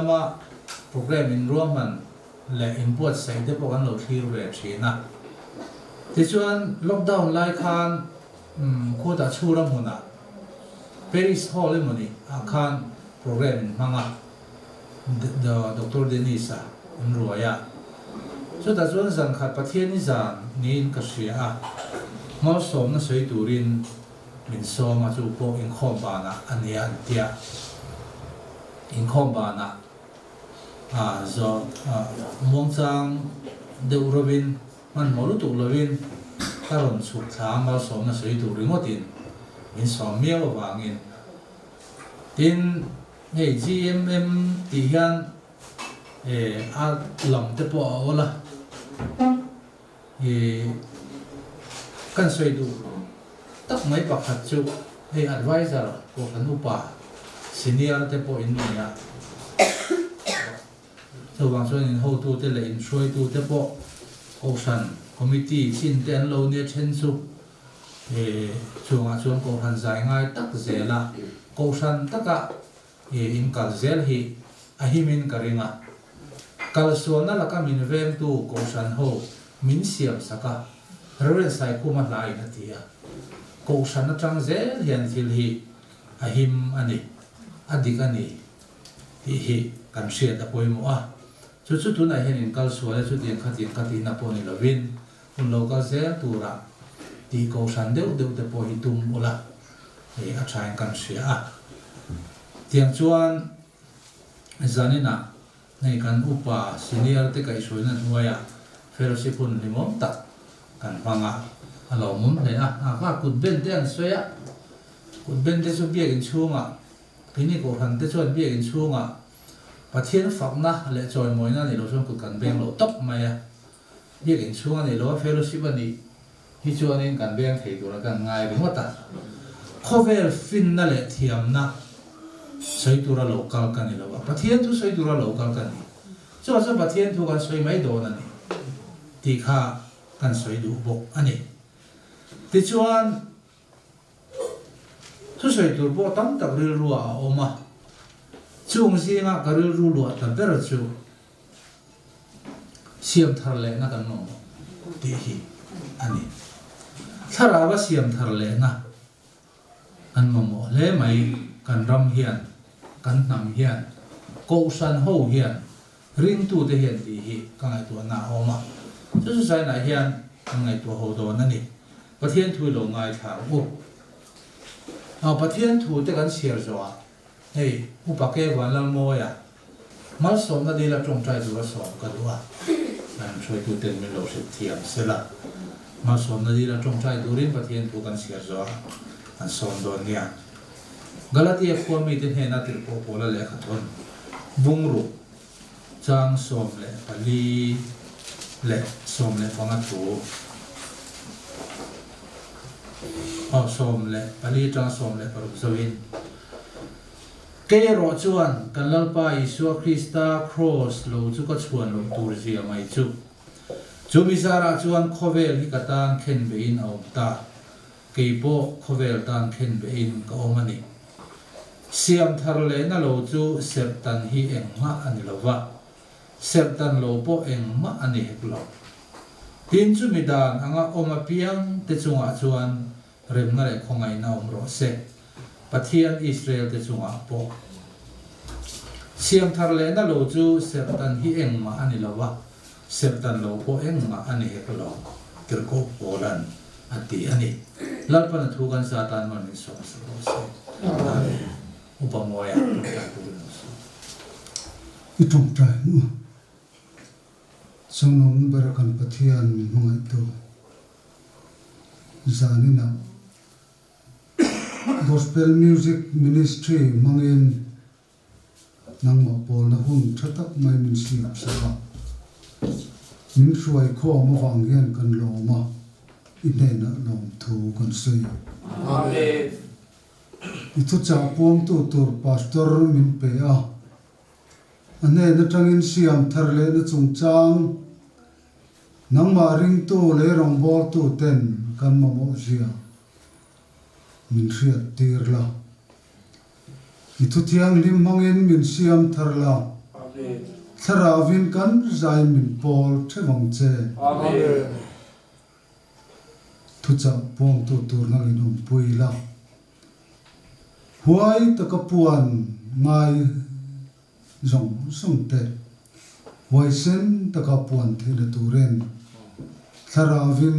lama program inruahman leh inbuatsaih te pawh kan lo thlir ve thin a. Tichuan lockdown lai khan khutah chhura hmunah Paris Hall emawni ah khan program in hmang a, Doctor Dennis-a an ruai a. Chutah chuan zan khat Pathiani zan niin ka hria a, malsawmna sawi turin min sawm a, chu pawh inkhawm banah a nia an tia. Inkhawm banah a zawh muangchang deuh rovin hmanhmawh lutuk lovin ka rawn chhuk thla a, malsawmna sawi tur ringawtin min sawm miau avangin. Tin, hei GMM tih hian a lam te pawh a awl a, i kan sawi duh tak mai pakhat chu hei advisor Kohhran upa senior te pawh in nei a, chuvang chuan in hotute leh in hruaitute pawh Kohhran committee chin te an lo nia then chu chungah chuan Kohhran zai ngai tak zela Kohhran taka in kal zel hi a himin ka ring a. Kalsualna laka min vengtu Kohhran ho min siam sak a, Rev. Saikhuma hlaiin a ti a. Kohhran atang zel hian thil hi a him a ni, a dik a ni tih hi kan hriat a pawimawh a. Chu chu tunah hian in kalsual e chutiang khatiang ka tihna pawh ni lovin Hun lo kal zel tura tih kohhran deuh deuh te pawh hi tum ula, hei a thain kan hria a. Tiang chuan zaninah hei kan upa senior te kaihhruaina hnuaiah fellowship hun hlimawm tak kan hmang a, a lawmawm hle a. A kha kut ben te an sawi a, kut ben te chu biakin chhungah keini kohhran te chuan biakin chhungah Pathian fakna leh chawimawina ni lo chuan kut kan beng lo tawp mai a. Biakinn chhung a nih loh a fellowship a nih hi chuanin kan beng thei tura kan ngai ringawt a. Khawvel finna leh thiamna sawi tura lo kal ka ni lo a, Pathian thu sawi tura lo kal ka ni. Chuvang chuan Pathian thu kan sawi mai dawn a ni tih kha kan sawi duh bawk a ni. Tichuan thusawi tur pawh tam tak rilruah a awm a, chung zinga ka rilru luah ta ber chu, Siam thar lehna kan mamawh tih hi a ni. Thlarau a siam thar lehna kan mamawh hle mai, kan ram hian, kan hnam hian, kohhran ho hian, ringtute hian tih hi ka ngaihtuahna a awm a. Chu chu China hian kan ngaihtuah ho dawn a ni. Pathian thu i lo ngaithla ang u. Pathian thu te kan chhiar zawhah Hei, Upa Ke Vanlalmawia, malsawmna dila tawngtai tura sawm ka duh a, kan hruaituten min lo hrilh thiam sela, malsawmna dila tawngtai turin Pathian thu kan chhiar zawh a, an sawm dawn nia. Galatia khua mite hnena tirhpawh pawla lehkha thawn bungruk chang 14 leh 15 thu aw 14 atanga 16 zoin Kei erawh chuan kan Lalpa Isua Krista Kraws lo chu ka chhuan loh tur zia mai chu. Chu mi zarah chuan khawvel hi ka tan khen behin a awm ta. Kei pawh khawvel tan khen behin ka awm a ni. Siam thar lehna lo chu serhtan hi engmah a ni lo va, serhtan lo pawh engmah a ni hek lo. Tin, chumi dan anga awm apiang te chungah chuan remna leh khawngaihna awm rawh se, Pathian Israel te chungah pawh. Siam thar lehna lo chu serhtan hi engmah a ni lo va, serhtan lo pawh engmah a ni hek lo, Tirhkoh Paula'n a ti a ni. Lalpan a thu kan za tan man min sawm sak rawh se. Amen. Upa Mawia tawngtai turin lo sawm. I tawngtai hnu Chungnung ber kan Pathian min hmangaihtu zaninah Gospel Music Ministry hmangin Nangmah pawlna hun tha tak mai min siam sak a, min hruai khawm avang hian kan lawm a, i hnenah lawmthu kan sawi. Amen. I thuchah puangtu tur Pastor min pe a, a hnen atangin siam thar lehna chungchang nangmah ringtu leh rawngbawltu ten kan mamawh zia min hriat tir la. I thuthianghlim hmangin min siam thar la. Thlarauvin kan zai min pawl theuh ang che. Thuchah puangtu tur nangin awmpui la. Huai taka puan ngai zawng zawng te huaisen taka puan theihna turin Thlarauvin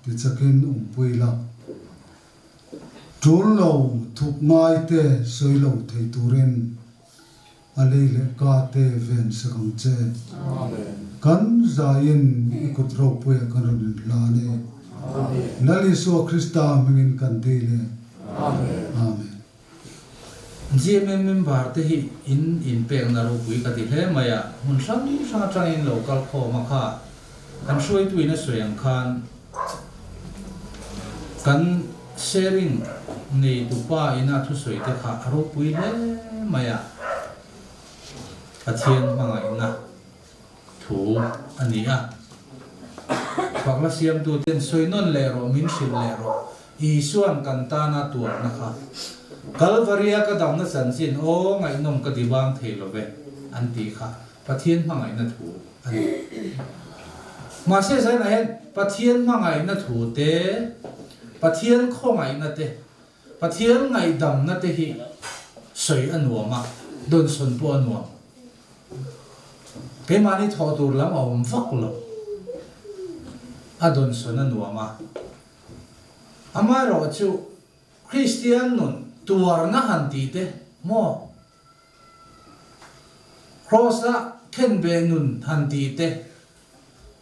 tichakin awmpui la. Tul lo thup ngai te sawi lo thei turin a lei leh ka te ven sak ang che. Kan zaiin i kut ropuiah kan rawn inhlan e. Lal Isua Krista hmingin kan dil e. Amen. GMM member te hi in inpekna ropui ka ti hle mai a, hmun hrang hrang atangin lo kal khawm a kha kan hruaituin a sawi ang khan kan sharing neitu pa ina thusawi te kha a ropui hle mai a, Pathian hmangaihna thu a ni a. Fakna siamtuten sawi nawn leh rawh, min hrilh leh rawh, Isua'n kan tana tuarna kha. Kalvaria ka damna chanchin aw ngaihnawm ka ti vang thei lo ve, an tih kha Pathian hmangaihna thu a ni. Mahse zainah hian Pathian hmangaihna thu te, Pathian khawngaihna te, Pathian ngaihdamna te hi sawi a nuam a, dawnsawn pawh a nuam. Keimahni thawh tur lam a awm vak lo. A dawnsawn a nuam a. Amaherawh chu Kristian nun tuarna han tih te maw? Kraws-a khenbeh nun han tih te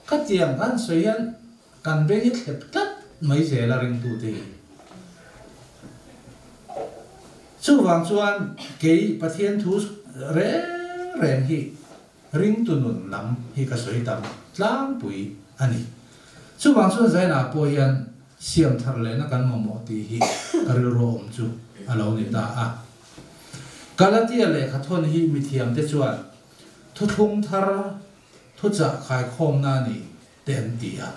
khatiang kan sawi hian kan beng hi thlep tlat mai zel a ringtute hi. Chuvang chuan kei Pathian thu reng reng hi ringtu nun lam hi ka sawi tam tlangpui a ni. Chuvang chuan Zainah pawh hian siam thar lehna kan mamawh tih hi ka rilru awm chu a lo ni ta a. Galatia lehkha thawn hi mithiamte chuan thuthlung thar thuchah khaikhawmna a ni te an ti a.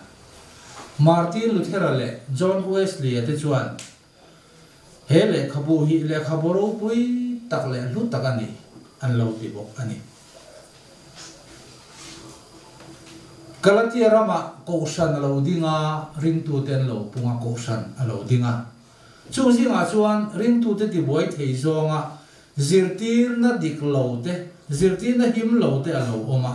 Martin Luthera leh John Wesley-a te chuan he lehkhabu hi lehkhabu ropui tak leh hlu tak a ni an lo ti bawk a ni. Galatia ramah kohhran a lo ding a, ringtute an lo pung a, kohhran a lo ding a. Chung zingah chuan ringtute tibuai thei zawnga zirtirna dik lo te, zirtirna him lo te a lo awm a.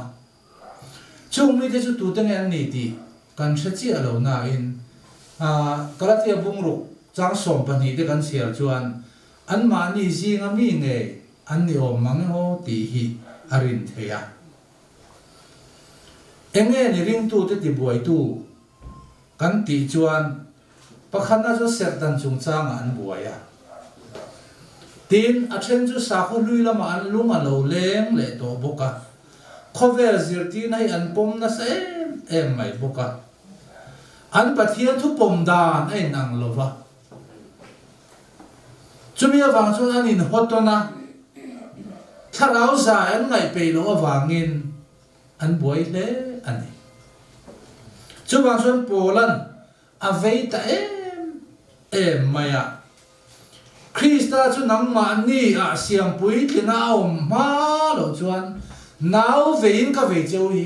Chung mite chu tute nge an ni tih kan hre chiah lo nain Galatia bungruk chang 12 te kan chhiar chuan anmahni zinga mi ngei an ni awm mang emaw tih hi a rin theih a. Enge ni ringtute tibuaitu kan tih chuan Pakhatna chu serhtan chungchangah an buai a. Tin, a then chu sakhaw hlui lamah an lung a lo leng leh tawh bawk a. Khawvel zirtirna hi an pawm nasa em em mai bawk a. An Pathian thu pawm dan a inang lo va. Chumi avang chuan an inhaw tawn a, thlarau zai an ngaihpeih loh avangin an buai hle a ni. Chuvang chuan Paula'n a vei ta em em mai a. Krista chu nangmahni ah siam puitlina a awm hma loh chuan nau veiin ka vei cheu hi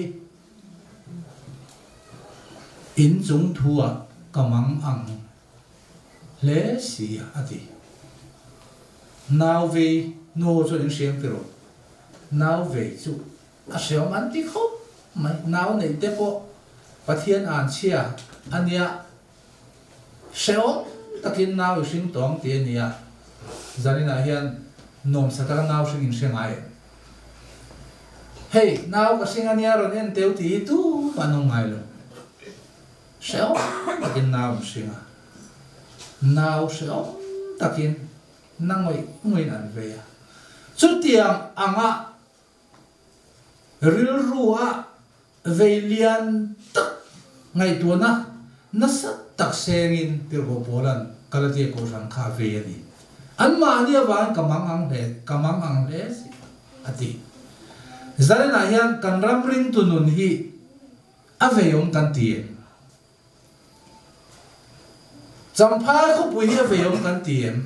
in chung thu ah ka mang ang hle si a ti. Nau vei nu chuan in hriam ti rawh. Nau vei chu A hreawm an ti khawp mai. Nau neih te pawh Pathian an chhia a nia. Hreawm takin nau i hring tawng ti a nia. Zaninah hian nuamsa taka nau hring in hre ngai em? Hei, nau ka hring a nia rawn en teu ti hi tumah an awm ngai lo. Hreawm takin nau an hring a. Nau hreawm takin na ngawih ngawih in an vei a. Chutiang anga Rilru a vei lian tak ngaihtuahna nasa tak sengin Tirhkoh Paula'n Galatia Kohhran kha a vei a ni. Anmahni avangin ka mang ang hle, ka mang ang hle si, a ti. Zalenah hian kan ram ringtu nun hi a veiawm kan ti em? Champhai khawpui hi a veiawm kan ti em?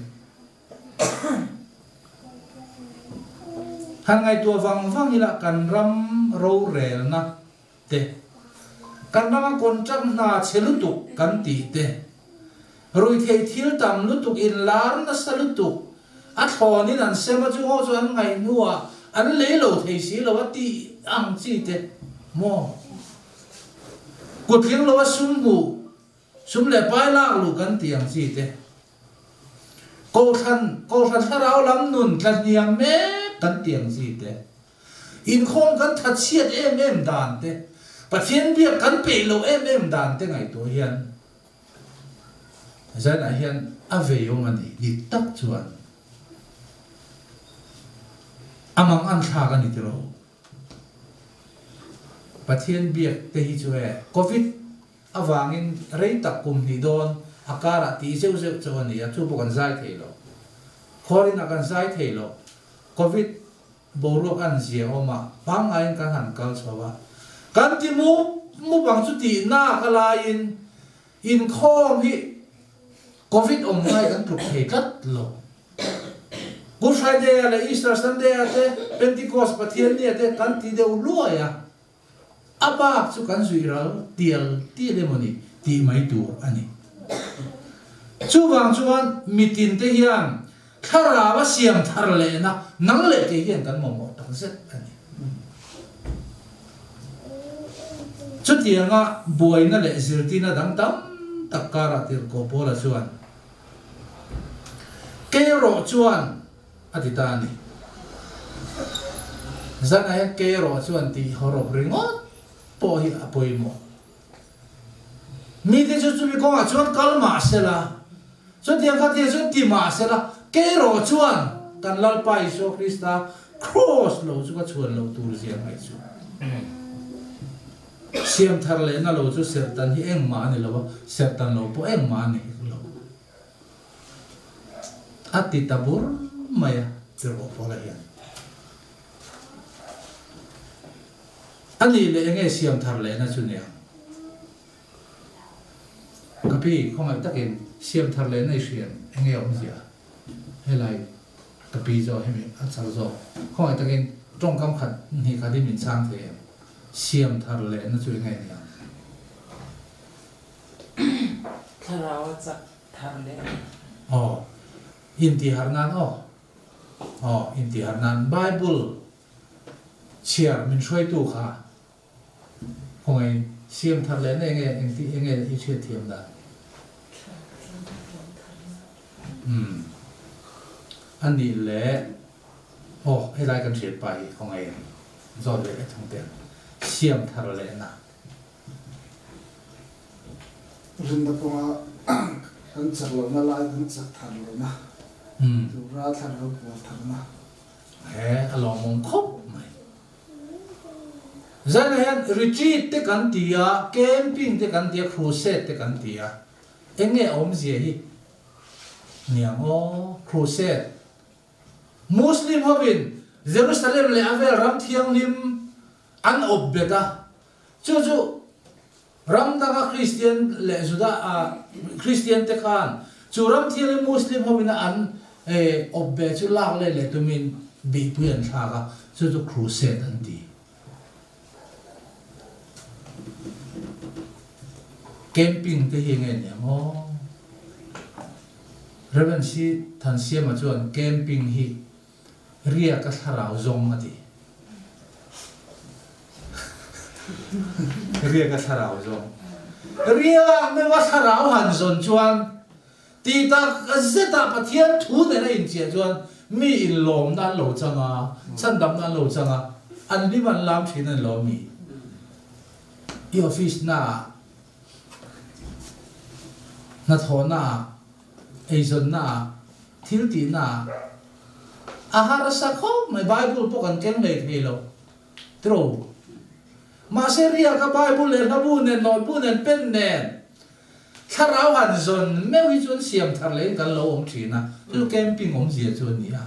Han ngaihtuah vang vang ila kan ram rorelna te, kan rama contract hna chhe lutuk kan tih te, ruihtheih thil tam lutuk inlar nasa lutuk a thlawnin an sem a chu ho chu an ngaih hnuah an lei lo thei si lo a tih ang chi te maw? Kutling lo a sum hmuh Sum leh pai lak luh kan tih ang chi te. Kohhran, Kohhran thlarau lam nun tla hniam mek kan tih ang chi te. Inkhawm kan thatchhiat em em dan te, Pathian biak kan peih loh em em dan te ngaihtuah hian zanah hian a vei awm a ni dik tak chuan a mang an thlak a ni tiraw. Pathian biak te hi chu e Covid avangin rei tak kum hnih dawn a karah tih zeuh zeuh chauh a ni a, chu pawh kan zai thei lo. Khuarin a kan zai thei lo. Covid boruak an zia awm a, pangngaiin kan han kal chho a. Kan ti mup mup ang chu tih nak a laiin inkhawm hi Covid awm ngai kan tluk thei tlat lo. Good Friday-ah leh Easter Sunday-ah te, Pentecost Pathianni-ah te kan ti deuh luai a. A bak chu kan zuih ral tial tial emaw ni tih mai tur a ni. Chuvang chuan mitin te hian thlarau a siam thar lehna nang leh kei hian kan mamawh tak zet a ni. Chutianga buaina leh zirtirna dang tam tak karah tirhkoh Paula chuan Kei erawh chuan a ti ta a ni. Zanah hian kei erawh chuan tih hawrawp ringawt pawh hi a pawimawh. Mite chu chumi kawngah chuan kal mah se la, chutiang kha tia chuan ti mah se la, kei erawh chuan kan Lalpa Isua Krista Kraws lo chu ka chhuan loh tur zia ngaih chu. Siam thar lehna lo chu serhtan hi engmah a ni lo a, serhtan lo pawh engmah a ni hek lo. A ti ta bur mai a, tirhkoh Paula hian. A nih leh enge siam thar lehna chu niang? Ka pi, khawngaih takin siam thar lehna i hriat enge awmzia? Helai ka pi zawk hemi a char zawk. Khawngaih takin tawngkam khat hnih khat hi min chhang thei em? Siam thar lehna chu enge niang? Thlarau a chak thar leh a ni. Aw, intihar nan aw. Aw, intihar nan Bible chhiar min hruaitu kha khawngaih siam thar lehna enge engti enge i hriat thiam dan? Umm, a nih leh aw helai kan hriat pa hi khawngaih zawt leh thung teh ang. Siam thar lehna. Rinna kawnga kan chak lohna lai kan chak thar lohna tura thlarau pual tharna. He a lawmawm khawp mai. Zainah hian retreat te kan ti a, camping te kan ti a, crusade te kan ti a. Eng nge awmzia hi niang aw, crusade. Muslim hovin Jerusalem leh a vel ram thianghlim an awp bet a, chu chu ram danga Kristian leh Juda Kristian te khan chu ram thianghlim Muslim hovin a an awp beh chu lak leh leh tumin bihpui an thlak a, chu chu Crusade an ti. Camping te hi enge niang aw? Rev. Si Thansiama chuan camping hi Riak a thlarau zawng a ti. Riak a thlarau zawng. Riak meuh a thlarau han zawn chuan tih tak zetah Pathian thu nen a inchiah chuan mi inlawmna an lo chang a, chhandamna an lo chang a, an hlim an lam thin a ni lo mi? I office naah, hnathawhnaah, Eizawnnaah, thil tihnaah a harsa khawp mai. Bible pawh kan keng lei thei lo tiraw. Mahse riaka Bible leh hlabu nen, nawlbu nen, pen nen thlarau han zawn meuh hi chuan siam thar leiin kan lo awm thin a. Chu chu camping awmzia chu a ni a.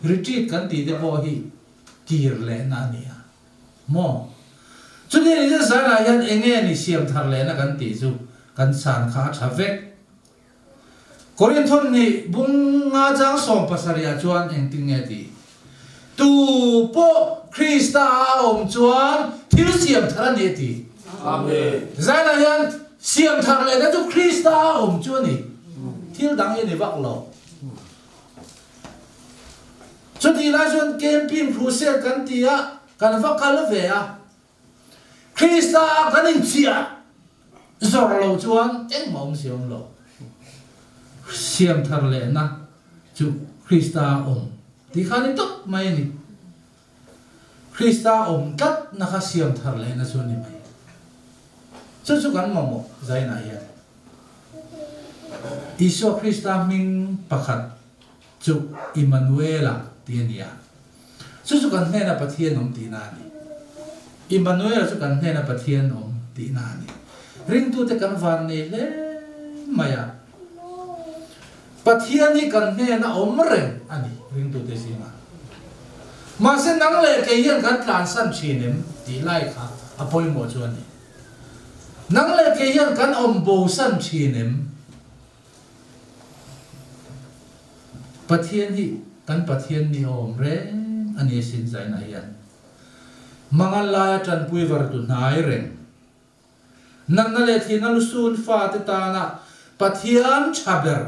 Retreat kan tih te pawh hi kir lehna a ni a. Maw? Chuti ni chu zanah hian eng nge ni siam thar lehna kan tih chu kan san kha a tha vek. Korinthon nih bung nga chang 70 ah chuan engtin nge ti? Tu pawh Krista a awm chuan thil siam thar a ni a ti. Amen. Zainah hian siam thar lehna chu Krista a awm chu a ni. Thil dang hi a ni vak lo. Chutih lai chuan camping crusade kan ti a, kan va kal ve a. Krista a kan inchiah zawr lo chuan engmah awm si awm lo. Siam thar lehna chu Krista a awm tih kha ni tawp mai a ni. Krista a awm tlatna kha siam thar lehna chu a ni mai. Chu chu kan mamawh zainah hian Isua Krista hming pakhat chu Immanuela tih a ni a. Chu chu kan hnena Pathian awm tihna a ni. Immanuel chu kan hnena Pathian awm tihna a ni. Ringtute kan van nei hle mai a. Pathian hi kan hnena awm reng a ni ringtute zingah. Mahse nang leh kei hian kan tlansan thin em tih lai kha a pawimawh chu a ni. Nang leh kei hian kan awm bosan thin em? Pathian hi kan Pathian ni awm reng a ni asin zainah hian mangan laia tanpui vartu hnai reng. Natna leh thihna lusun fate tana Pathian tha ber,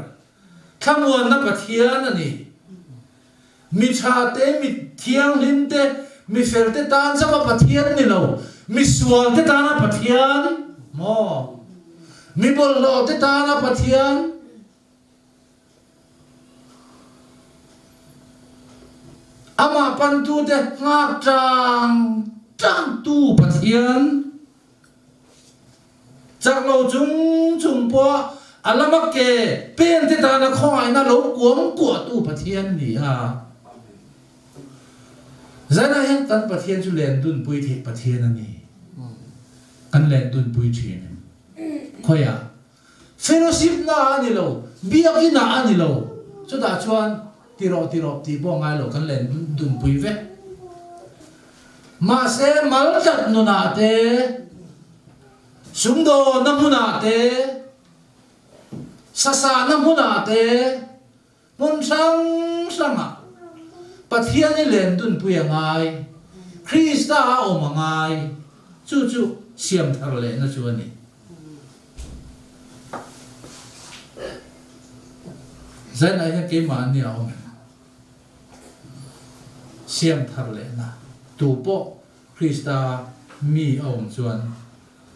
thlamuanna Pathian a ni. Mi tha te, mi thianghlim te, mi fel te tan chauha Pathian ni lo, mi sual te tana Pathian maw? Mi bawlhhlawh te tana Pathian? Amah pantu te nghak tang tang tu Pathian? Chak lo chung chung pawh a lama ke pen te tana khawngaihna lo kuang kuahtu Pathian ni a. Zanah hian kan Pathian chu len dunpui theih Pathian a ni. Kan len dunpui thin em? Khawiah? Fellowship na a ni lo, biakinn ah a ni lo. Chutah chuan tirawh tirawh tih pawh ngai lo kan len dunpui vek. Mahse mal tlat nunah te, sumdawnna hmunah te, sasahna hmunah te, hmun hrang hrangah Pathian i len dunpui a ngai, Krista a awm a ngai, chu chu siam thar lehna chu a ni. Zainah hian keimahni a awm em? Siam thar lehna tu pawh Krista mi a awm chuan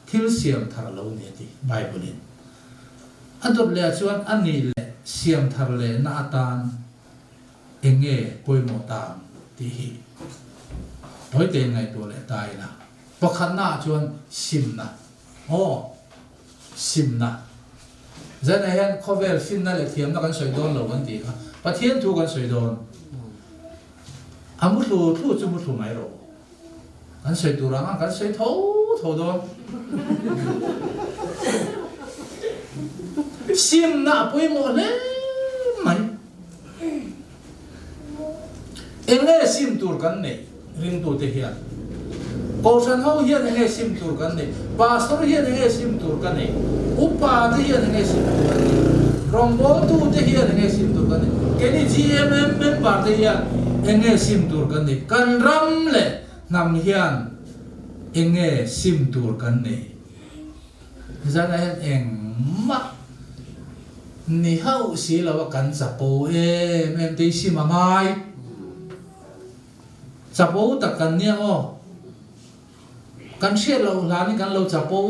thil siam thar lo ni a ti Bible in. A dawt leh ah chuan a nih leh siam thar lehna atan eng nge pawimawh ta ang tih hi tawi tein ngaihtuah leh ta ila. Pakhatna ah chuan simna. Aw, simna. Zanah hian khawvel finna leh thiamna kan sawi dawn lo kan tih kha Pathian thu kan sawi dawn. A muthlu thlu chu muthlu mai rawh. Kan sawi tur ang ang kan sawi tho tho dawn. Simna a pawimawh hle mai. Enge sim tur kan neih ringtute hian? Kohhran ho hian enge sim tur kan neih? Pastor hian enge sim tur ka neih? Upa te hian enge sim tur an neih? Rawngbawltute hian enge sim tur kan neih? Keini GMM member te hian enge sim tur kan neih? Kan ram leh hnam hian enge sim tur kan neih? Zanah hian engmah ni hauh si lo a kan chapo em em te hi sim a ngai. Chapo tak kan nia aw. Kan hriat loh hlanin kan lo chapo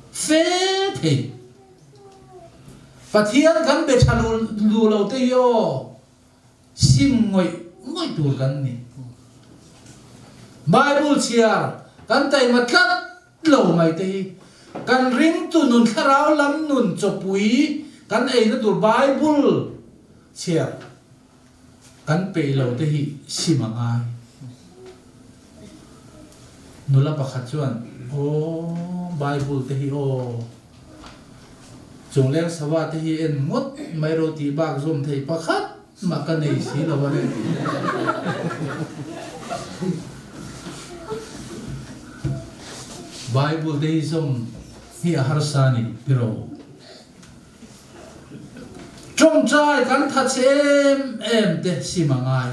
fe thei. Pathian kan be tha lu lo te hi aw. Sim ngawih ngawih tur kan ni. Bible chhiar kan taima tlat lo mai te hi kan ringtu nun thlarau lam nun chawpui kan eina tur Bible chhiar kan peih lo te hi sim a ngai. Nula pakhat chuan, Aw Bible te hi aw. Chungleng sava te hi en ngawt mai ro tih bak zawm thei pakhat mah ka nei si lo a ni. Bible te hi zawm hi a harsa a ni ti ro. Tawngtai kan thatchhe em em te sim a ngai.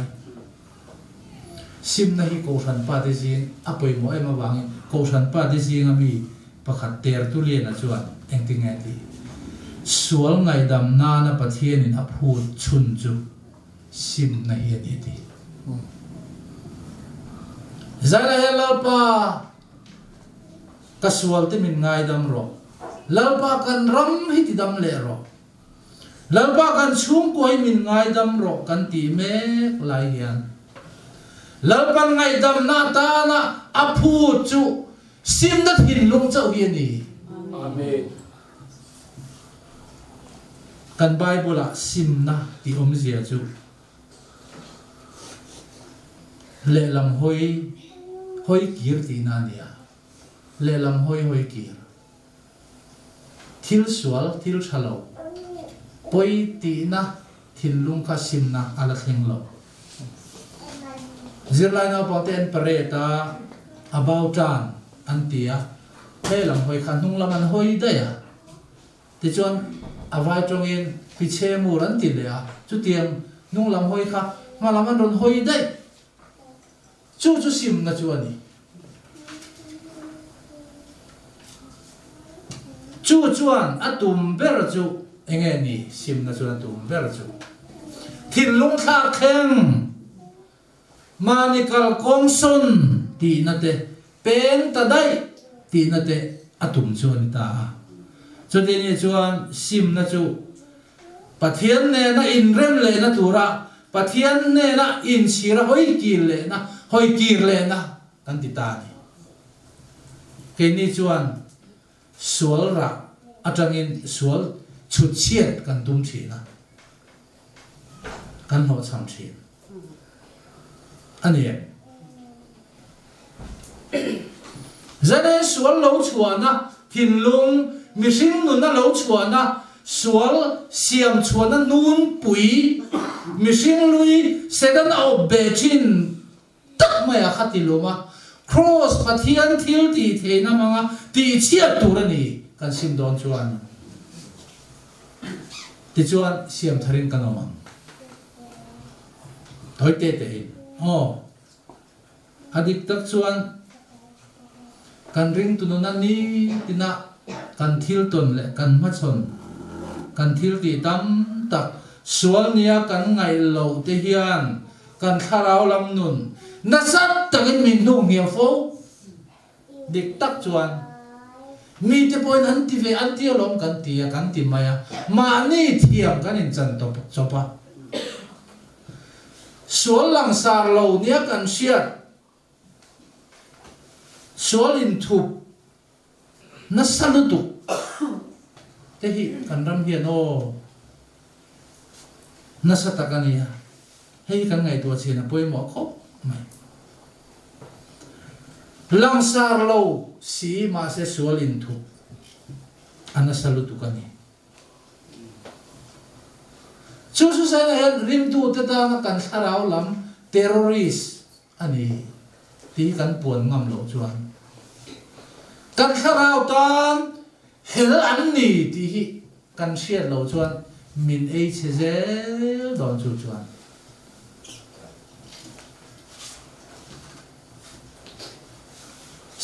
Simna hi Kohhran pate zing a pawimawh em avangin Kohhran pate zinga mi pakhat Tertullian-a chuan engtin nge a tih? Sual ngaihdam nana Pathianin a phut chhun chu simna hi a ni a ti. Zaina hian Lalpa ka sual te min ngaidam rawh, Lalpa kan ram hi tidam leh rawh, Lalpa kan chhungkua hi min ngaidam rawh kan tih mek lai hian Lalpan ngaihdamna atana a phut chu simna thinlung chauh hi a ni. Amen. Kan Bible-ah simna tih awmzia chu lehlam hawi hawi kir tihna a ni a, lehlam hawi hawi kir. Thil sual, thil tha lo, pawi tihna thinlung kha simna a la thleng lo. Zirlai naupangte an parade a, a bau tan an ti a, he lam hawi kha hnung lam an hawi daih a, tichuan a vai tawngin pichhe mur an ti leh a, chutiang hnung lam hawi kha hma lam an rawn hawi daih. Chu chu simna chu a ni. Chu chuan a tum ber chu eng nge ni? Simna chuan a tum ber chu thinlung thlak thleng, mahni kal kawngsawn tihna te, peng ta daih tihna te a tum chu a ni ta a. Chuti ni chuan simna chu Pathian nena inrem lehna tura Pathian hnena inchhira hawi kir lehna, hawi kir lehna kan ti ta a ni. Keini chuan sual rah atangin sual chhut chhiat kan tum thin a, kan hlawhchham thin a ni em? Zane sual lo chhuahna thinlung, mihring nuna lo chhuahna sual siam chhuahna nunpui, mihring lui Satan a awp beh thin tak mai a kha ti lawm a, Kraws Pathian thil tih theihna hmanga tih chhiat tur a ni kan sim dawn chuan tichuan siam tharin kan awm ang. Tawi te te in aw. A dik tak chuan kan ringtu nuna nitina kan thil tawn leh kan hmachhawn, kan thil tih tam tak sual nia kan ngaih loh te hian kan thlarau lam nun nasa takin min hnuh hniam fo. Dik tak chuan mite pawhin an ti ve, an ti alawm kan ti a, kan ti mai a, mahni thiam kan inchan tawp chawp a. Sual langsar lo nia kan hriat, sual inthup nasa lutuk te hi kan ram hian aw nasa tak a nia, hei hi kan ngaihtuah chin a pawimawh khawp mai. Langsar lo si mahse sual inthup a nasa lutuk a ni. Chu suicide ah hian ringtute tana kan thlarau lam terrorist a ni tih hi kan puan ngam loh chuan kan thlarau tan hel an ni tih hi kan hriat loh chuan min ei chhe zel dawn chu chuan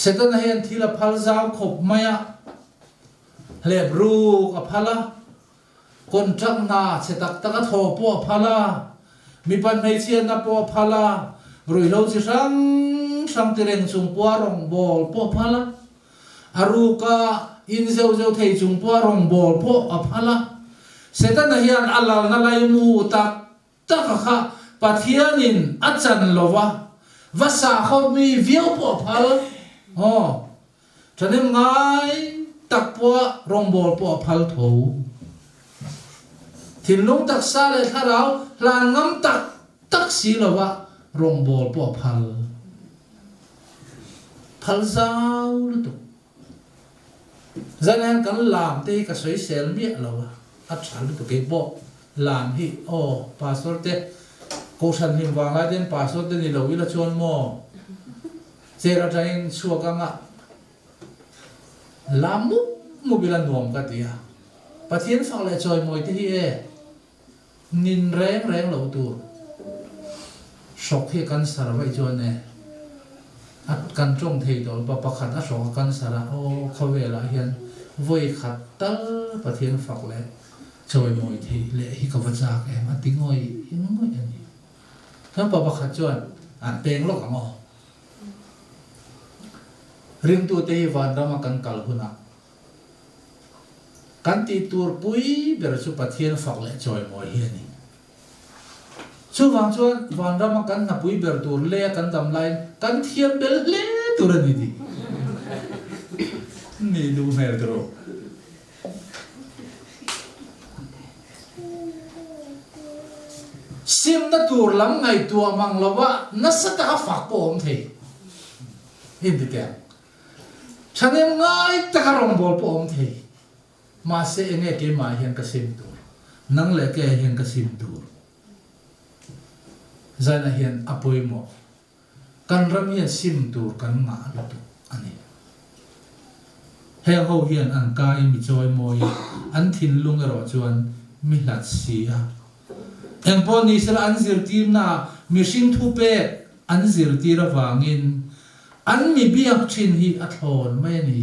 Setana hian thil a phal zau khawp mai a. Hlep ruk a phal a, contract hna chhe tak tak a thaw pawh a phal a, mipa hmeichhiatna pawh a phal a, ruihhlo chi hrang hrang ti reng chung pawha rawngbâwl pawh a phal a, a ruka in zeuh zeuh thei chung pawha rawngbâwl pawh a phal a. Setana hian a lalna laimu tak tak a kha Pathianin a chan lo va, va sahkhawp mi viau pawh a phal. Aw, thahnem ngai tak pawha rawngbâwl pawh a phal tho. Thinlung taksa leh thlarau hlan ngam tak tak si lo va rawngbâwl pawh a phal. Phal zau lutuk. Zan hian kan lam te hi ka sawisel miah lo a, a tha lutuk kei pawh lam hi aw pastor te kohhran hlim vang lai ten pastor te ni lo ila chuan maw chair atangin chhuak anga lam mup mup ila nuam ka ti a, Pathian fak leh chawimawi te hi e nin reng reng lo tur. Hrawk hi a cancer vaih chuan e a kan tawng thei tawh pa pakhat a hrawk a cancer a aw khawvelah hian vawi khat tal Pathian fak leh chawimawi theih leh hi ka va chak em a ti ngawih ngawih a ni. Chuan pa pakhat chuan an peng lawk ang aw. Ringtute hi vanrama kan kal hunah kan tih tur pui ber chu Pathian fak leh chawimawi hi a ni. Chuvang chuan vanrama kan hnapui ber tur leh kan dam laiin kan thiam bel hle tur a ni tih ni duh hmel tur aw. Simna tur lam ngaihtuah mang lova nasa taka fak pawh a awm thei. Inti teh ang. Thahnem ngai taka rawngbâwl pawh a awm thei. Mahse enge keimah hian ka sim tur? Nang leh kei ah hian ka sim tur? Zaina hian a pawimawh. Kan ram hian sim tur kan ngah lutuk a ni. Heng ho hian an kai mi chawi mawi a, an thinlung erawh chuan mi hlat si a. Engpawh ni sela an zirtirna ah mihring thupek an zirtir avangin an mi biak thin hi a thlawn mai a ni.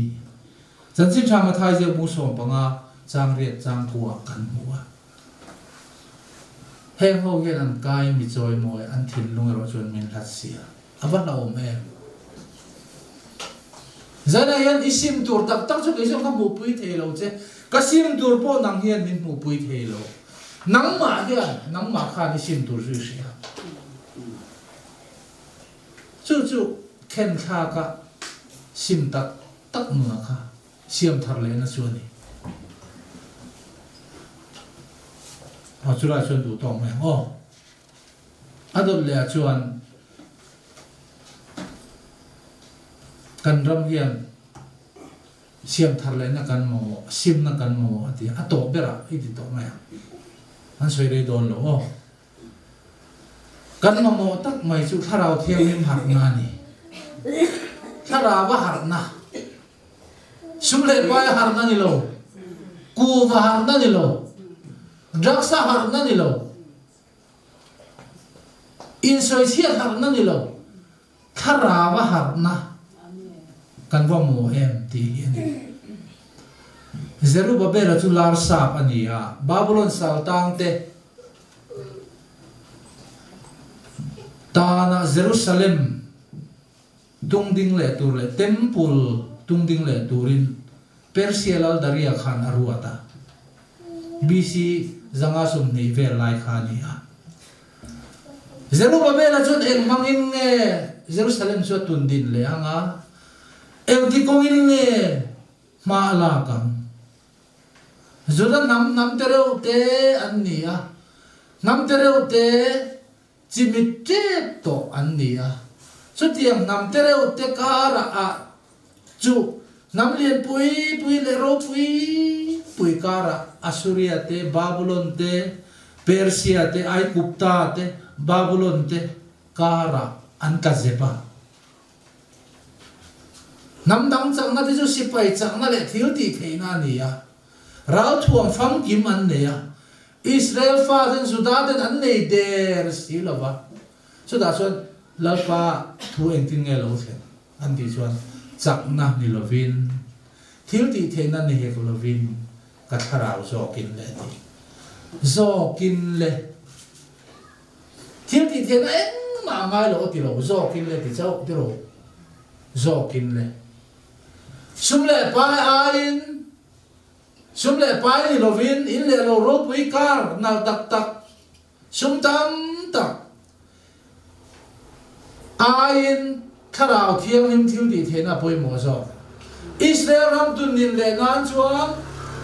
Chanchin tha Mathai ziak bung 15 chang riat chang kuah kan hmu a. Heng ho hian an kai mi chawi mawi an thinlung erawh chuan min hlat sia. A va hlauhawm em? Zanah hian i sim tur tak tak chu kei chuan ka hmuhpui thei lo che. Ka sim tur pawh nang hian min hmuhpui thei lo. Nangmah hian nangmah khan i sim tur chu i hria. Chu chu khen thlaka sim tak tak nuna kha siam thar lehna chu a ni. Aw chulai chuan duh tawk mai ang aw. A dawt leh ah chuan kan ram hian siam thar lehna kan mamawh, simna kan mamawh a ti a, a tawh berah i ti tawh mai ang. An sawi rei dawn lo aw. Kan mamawh tak mai chu Thlarau Thianghlim harhna a ni. Thlarau a harhna. Sum leh pai a harhna ni lo. Kuva harhna ni lo. Drugs a harhna ni lo. Insawichhiat harhna ni lo. Thlarau a harhna kan va maw em tih hi a ni. Zerubabela chu lar sap a ni a, Babulon saltang te tana Jerusalem tungding leh tur leh Temple tungding leh turin Persia lal Daria khan a ruat a. BC 520 vel lai kha a ni a. Zerubabela chuan eng hmangin nge Jerusalem chu a tun din leh ang a, engti kawngin nge hma a lak ang? Juda hnam hnam te reuh te an ni a, hnam te reuh te chimit tep tawh an ni a. Chutiang hnam te reuh te karah ah chu hnam lian pui pui leh ropui pui karah Assuria te, Babulon te, Persia te, Aigupta te, Babulon te karah an tla zep a. Hnam dang chakna te chu sipai chakna leh thil tih theihna a ni a. Ralthuam famkim an nei a. Israel fa ten Juda ten an nei der si lo va. Chutah chuan Lalpa thu engtin nge lo thlen? An tih chuan chakna ni lovin, thil tih theihna ni hek lovin ka thlarau zawkin le a ti. Zawkin le. Thil tih theihna engmah a ngai lo a ti lo, zawkin le ti chauh ti rawh. Zawkin le. Sum leh pai aiin, sum leh pai ni lovin in leh lo ropui kar nalh tak tak, Sum tam tak aiin Thlarau Thianghlim thil tih theihna a pawimawh zawk. Israel ram tunnin leh nan chuan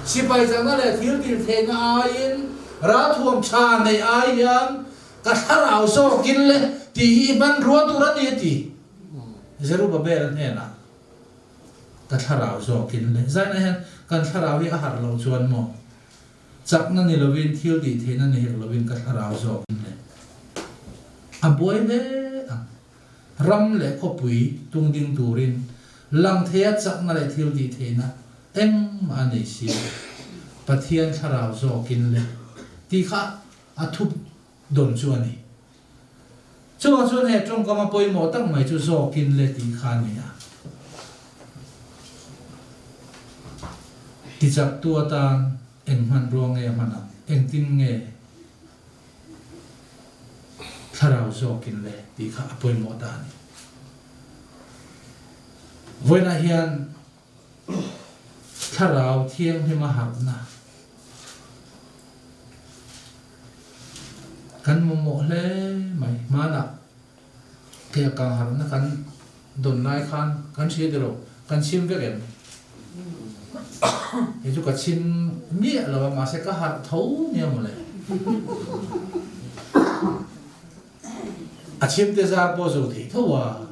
sipai chakna leh thil tih theihna aiin ralthuam tha neih ai hian ka thlarau zawkin le tih hi i hmanrua tur a ni a ti. Zerubbabel hnenah ka thlarau zawkin le. Zainah hian kan thlarau hi a harh loh chuan maw? Chakna ni lovin, thil tih theihna ni hek lovin ka thlarau zawk in le. A buai hle ang. Ram leh khawpui tungding turin lang theia chakna leh thil tih theihna engmah a nei si lo. Pathian thlarau zawk in le tih kha a thup dawn chu a ni. Chuvang chuan he tawngkama pawimawh tak mai chu zawkin le tih kha a ni a. Tichaktu atan eng hmanrua nge a hman ang? Engtin nge thlarau zawkin le tih kha a pawimawh ta a ni. Vawiinah hian Thlarau Thianghlima harhna kan mamawh hle mai. Hmanah kei kang harhna kan dawn lai khan kan hria ti lo, kan chhim vek em? Kei chu ka chhim miah lo a, mahse ka harh tho nia mawle. A chhim te zar pawh zo thei tho a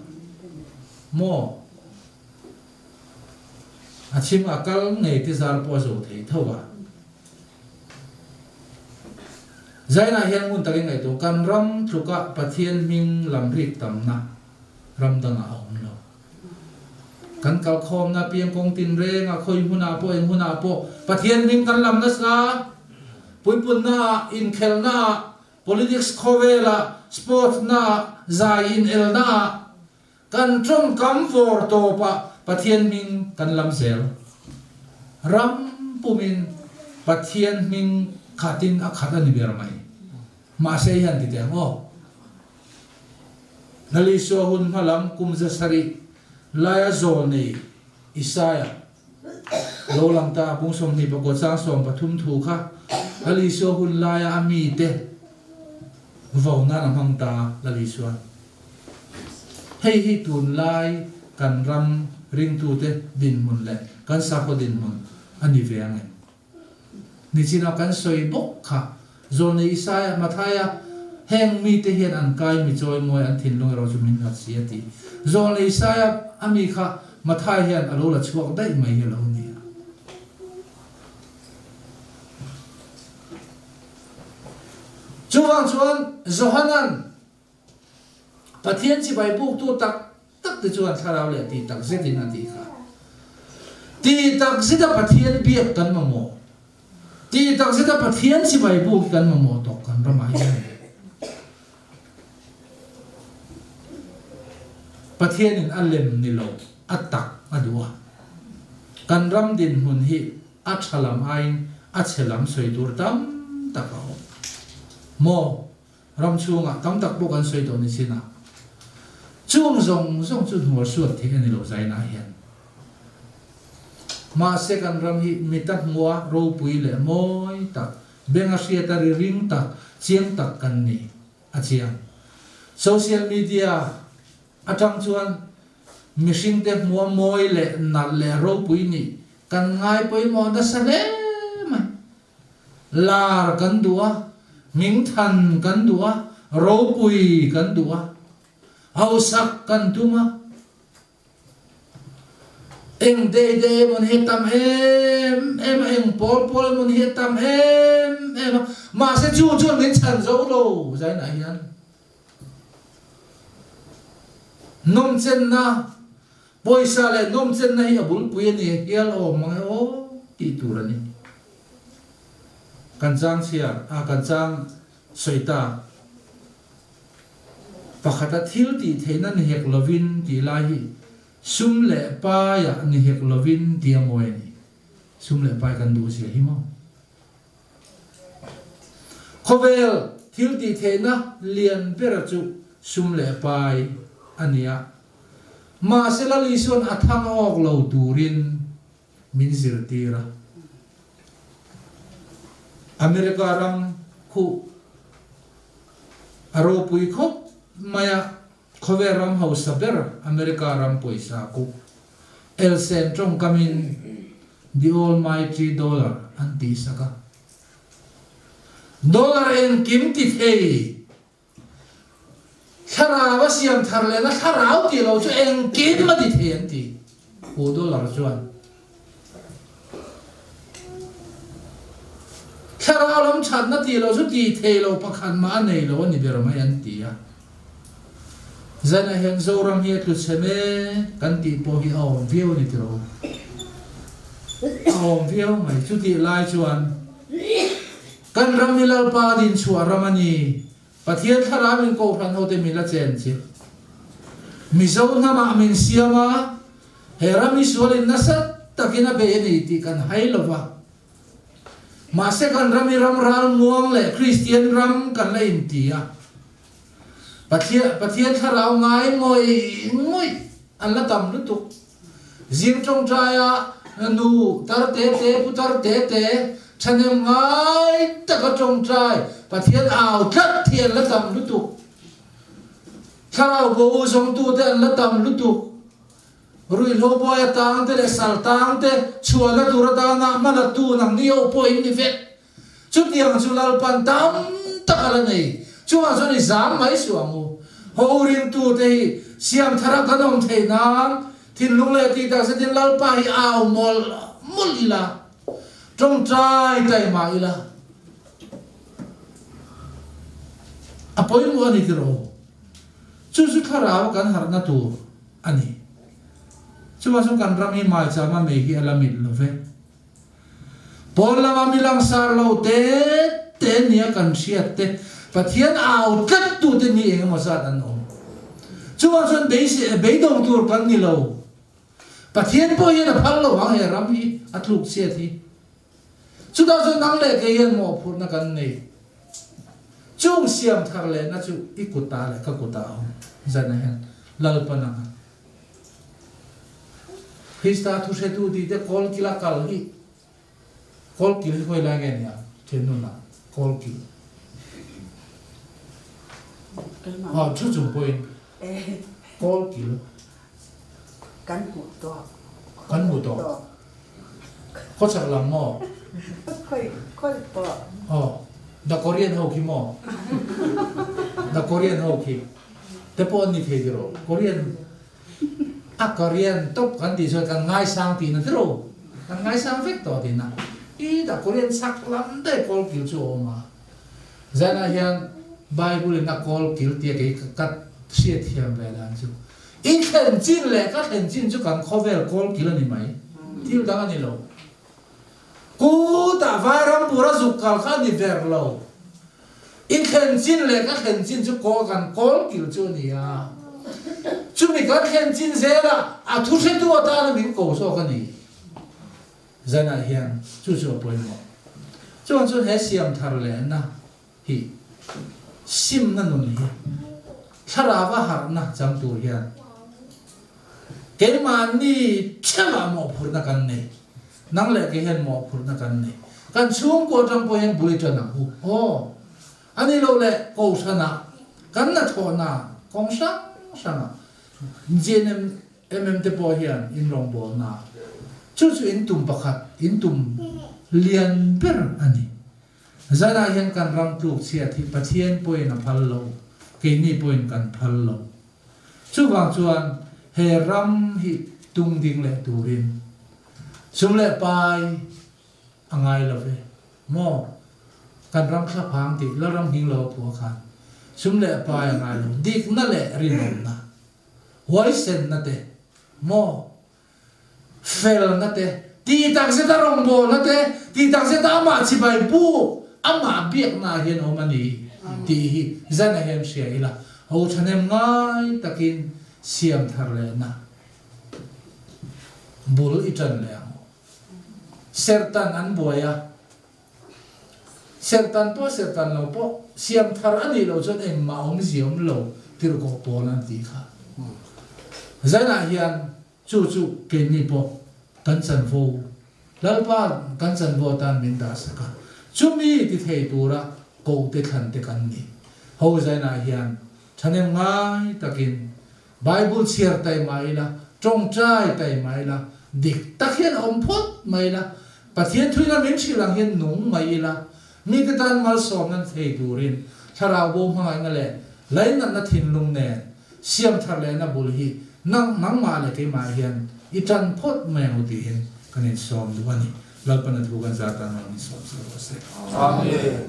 maw? A chhim a kal ngei te zar pawh a zo thei tho a. Zainah hian ngun takin ngaihtuah kan ram tluka Pathian hming lam rik tamna ram dangah a awm lo. Kan kalkhawmna piang kawng tinrenga khawi hmunah pawh eng hunah pawh Pathian hming kan lam nasa. Puipunnaah, inkhelhnaah, politics khawvelah, sports naah, zai inelnaah, Kan tawngkam vawr tawpah Pathian hming kan lam zel. Ram pumin Pathian hming khatin a khat a ni ber mai. Mahse i han ti teh ang aw. Lalisua hun hma lam kum za sarih laia zawl nei Isaia lo lang ta bung 24 chang 13 thu kha Lalisua hun laia a mite vo nan a hmang ta Lalisuan. Hei hi tunlai kan ram ringtute dinhmun leh kan sakhaw dinhmun a ni ve ang em? Nichina kan sawi bawk kha, Zawlnei Isaia, Mathaia, heng mite hian an kai mi chawimawi an thinlung erawh chu min hlat si a ti. Zawlnei Isaia a mi kha Mathai hian a lo la chhuak daih mai hi a lo ni a. Chuvang chuan Johanan Pathian chibai buktu tak tak te chuan thlarau leh tih tak zetin a tih kha. Tih tak zeta Pathian biak kan mamawh. Tih tak zeta Pathian chibai buk hi kan mamawh tawh kan ramah hian. Pathianin a lem ni lo, a tak a duh a. Kan ram dinhmun hi a tha lam aiin a chhe lam sawi tur tam tak a awm. Maw? Ram chhungah tam tak pawh kan sawi tawh ni chin a, chung zawng zawng chu hnual suat theih a ni lo Zainah hian. Mahse kan ram hi mita hmua ropui leh mawi tak, benga hriata ri ring tak, chiang tak kan ni a chiang. Social media atang chuan mihringte hmua mawi leh nalh leh ropui nih kan ngai pawimawh nasa hle mai. Lar kan duh a, hmingthan kan duh a, ropui kan duh a, hausak kan tum a. Eng dei dei emaw ni hi a tam em em a, eng pawl pawl emaw ni hi a tam em em a, mahse chu chuan min chhan zo lo zainah hian nawmchenna Pawisa leh nawmchenna hi a bulpui a ni hial awm mang e aw tih tur a ni. Kan chang chhia a, kan chang sawi ta. Pakhata thil tih theihna ni hek lovin tih lai hi sum leh paiah ni hek lovin tih a mawi a ni. Sum leh pai kan duh zia hi maw? Khawvel thil tih theihna lian ber chu sum leh pai a ni a. Mahse Lal Isua'n a thang awk lo turin min zirtir a. America ram khuh a ropui khawp mai a, khawvel ram hausa ber America ram pawisa kuk elsen tawngkamin The Almighty Dollar an tihsak a. Dollar engkim ti thei Thlarau a siam thar lehna thlarau tih lo chu engkim a ti thei an ti. Pu Dollar chuan Thlarau lam thatna tih lo chu tih thei lo pakhat mah a nei lo a ni ber mai an ti a. Zanah hian Zoram hi a tlu chhe mek kan tih pawh hi a awm viau a ni tiraw? A awm viau mai. Chutih lai chuan Kan ram hi Lalpa dinchhuah ram a ni. Pathian thlarau in kohhran ho te min la chen chilh. Mizo hnamah min siam a, he ram hi sualin nasa takin a bei a ni tih kan hai lo va. Mahse kan ram hi ram ral muang leh Kristian ram kan la inti a. Pathian Pathian thlarau ngai ngawih ngawih an la tam lutuk. Zing tawngtaia nu tar te te, pu tar te te, thahnem ngai taka tawngtai Pathian au tlat hi an la tam lutuk. Thlarau bo zawngtute an la tam lutuk. Ruihhlo buai atang te leh sal tang te chhuahna tur atana hmalatu nangni ho pawh in ni vek. Chutiang chu Lalpan tam tak a la nei. Chungah chuan i zam mai suh ang u. Ho ringtute hi siam thara kan awm theih nan thinlung leh tih tak zetin Lalpa hi au mawlh mawlh ila, tawngtai taima ila. A pawimawh a ni tiraw? Chu chu thlarau kan harhna tur a ni. Chuvang chuan kan ram hi maichama mei hi a la mit lo ve. Pawn lama mi langsar lo te te nia kan hriat te, Pathian au tlat tu te ni eng emaw zat an awm. Chuvang chuan beidawng tur kan ni lo. Pathian pawh hian a phal lo vang he ram hi a tluk chhiat hi. Chutah chuan nang leh kei hian mawhphurhna kan nei. Chung siam thar lehna chu i kutah leh ka kutah a awm. Zanah hian Lalpa nang a. Krista thuhretu tih te kawlkil a kal hi kawlkil hi khawi lai nge nia thiannunah kawlkil aw thu chung pawhin kawlkil kan hmuh tawh kan hmuh tawh khawchhak lam maw khawi khawi pawh aw the Korean ho khi maw the Korean ho khi te pawh an ni thei tiraw Korean a Korean top kan tih chuan kan ngaisang tihna tiraw kan ngaisang vek tawh tihna i dah Korean chak lam daih kawl kil chu a awm a zanah hian Bible in a kawl kil tia kei ka hriat thiam ve dan chu i thlen chin leh ka thlen chin chu kan khawvel kawl kil a ni mai thil dang a ni lo Kutah Vairampur a zuk kal kha a ni ber lo. I thlen chin leh ka thlen chin chu kawl kan kawl kil chu a ni a. Chumi kan thlen chin zelah a thu hretu atana min ko zawk a ni. Zanah hian chu chu a pawimawh. Chuan chuan he siam thar lehna hi simna nun hi thlarava harhna chang tur hian keimahni theuhah mawhphurhna kan nei. Nang leh kei hian mawhphurhna kan nei. Kan chhungkua atang pawh hian bul i tan ang u. Aw, a ni lo leh Kohhranah kan hnathawhna kawng hrang hrangah GNMM te pawh hian inrawngbawlna chu chu in tum pakhat, in tum lian ber a ni. Zanah hian kan ram tluk chhiat hi Pathian pawhin a phal lo, keini pawhin kan phal lo. Chuvang chuan he ram hi tung ding leh turin sum leh pai a ngai lo ve maw? Kan ram thlaphang tih Lalram nghing lo a phuah khan sum leh pai a ngai lo, dikna leh rinawmna, huaisenna te maw? Felna te, tih takzeta rawngbawlna te, tih takzeta amah chibai buk, amah biakna ah hian awm a ni tih hi zan ah hian hria ila, ho thahnem ngai takin siam thar lehna bul i tan leh ang u. Serhtan an buai a, serhtan pawh serhtan lo pawh siam thar a nih loh chuan engmah awmzia awm lo tirhkoh pawl an tih kha. Zanah hian Chu chu keini pawh kan chanvo, Lalpa kan chanvo atan min dah sak a, chumi ti thei tura kohte thlan te kan ni. Ho zainah hian thahnem ngai takin Bible chhiar tai mah ila, tawngtai tai mah ila, dik tak hian awm phawt mai ila, Pathian thuina min hrilh ang hian nung mai ila, mite tan malsawm nan thei turin thlarau bo hmangaihna leh lainatna thinlung nen Siam thar lehna bul hi nang nangmah leh keimah hian i tan phawt mai ang u tiin kan insawm duh a ni. Lalpana thu kan zar tan rawn insawm zel rawh se. Amen.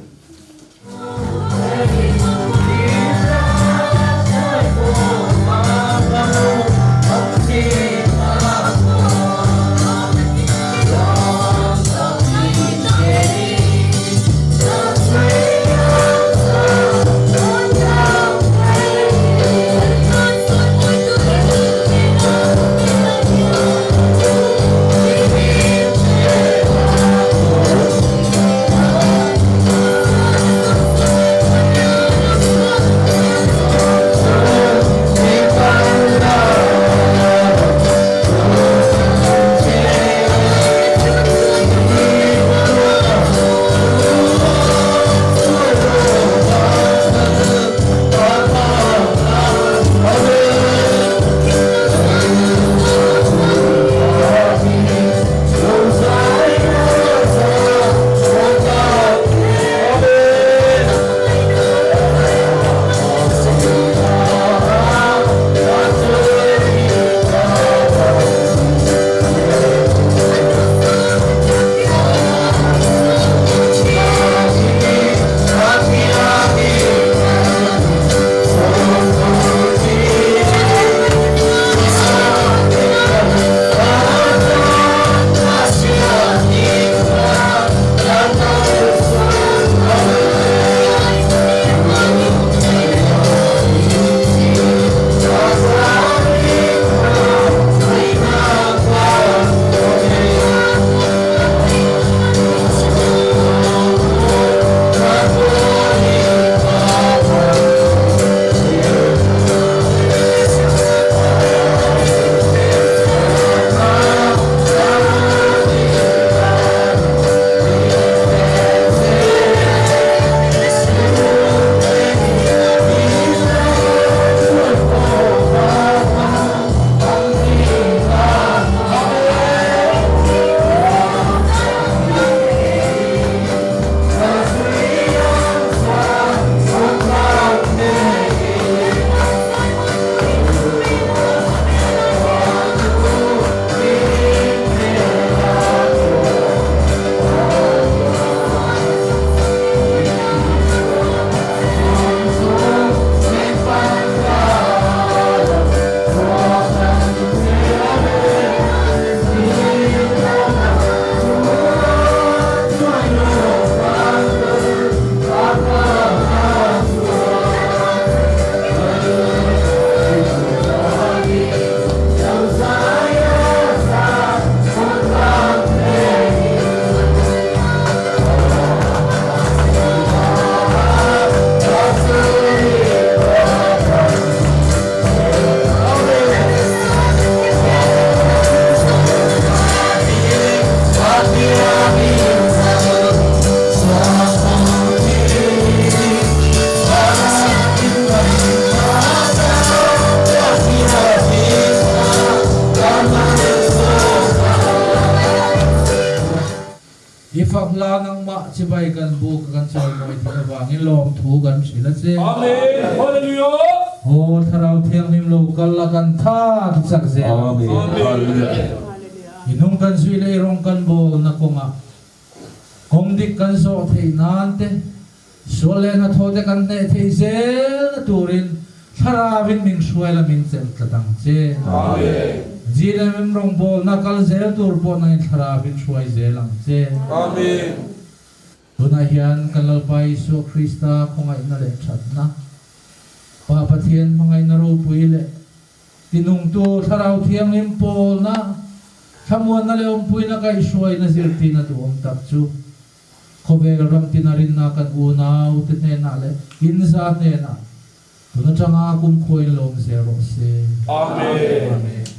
Fak hla nangmah chibai kan buk a kan chawimawi theih avangin lawmthu kan hrilh a che. Amen. Hallelujah. Aw Thlarau Thianghlim lo kal a kan tha ti chak zel ang che. Amen. I hnung kan zui leh i rawng kan bawlna kawngah kawng dik kan zawh theih nan te, sual leh hnathawh te kan hneh theih zelna turin Thlarauin min hruai la min chelh tlat ang che. Amen. GLMM rawngbawlna kal zel tur pawh nangin Thlarauin hruai zel ang che. Amen. Tunah hian kan Lalpa Isua Krista khawngaihna leh thatna, Pa Pathian hmangaihna ropui leh tinungtu Thlarau Thianghlim pawlna, thlamuanna leh awmpuina kaihhruaina zirtirna duhawm tak chu Khawvel ram tina rinna kan unau te hnenah leh inza hnenah tun atanga kumkhua in lawm zel rawh se. Amen. Amen.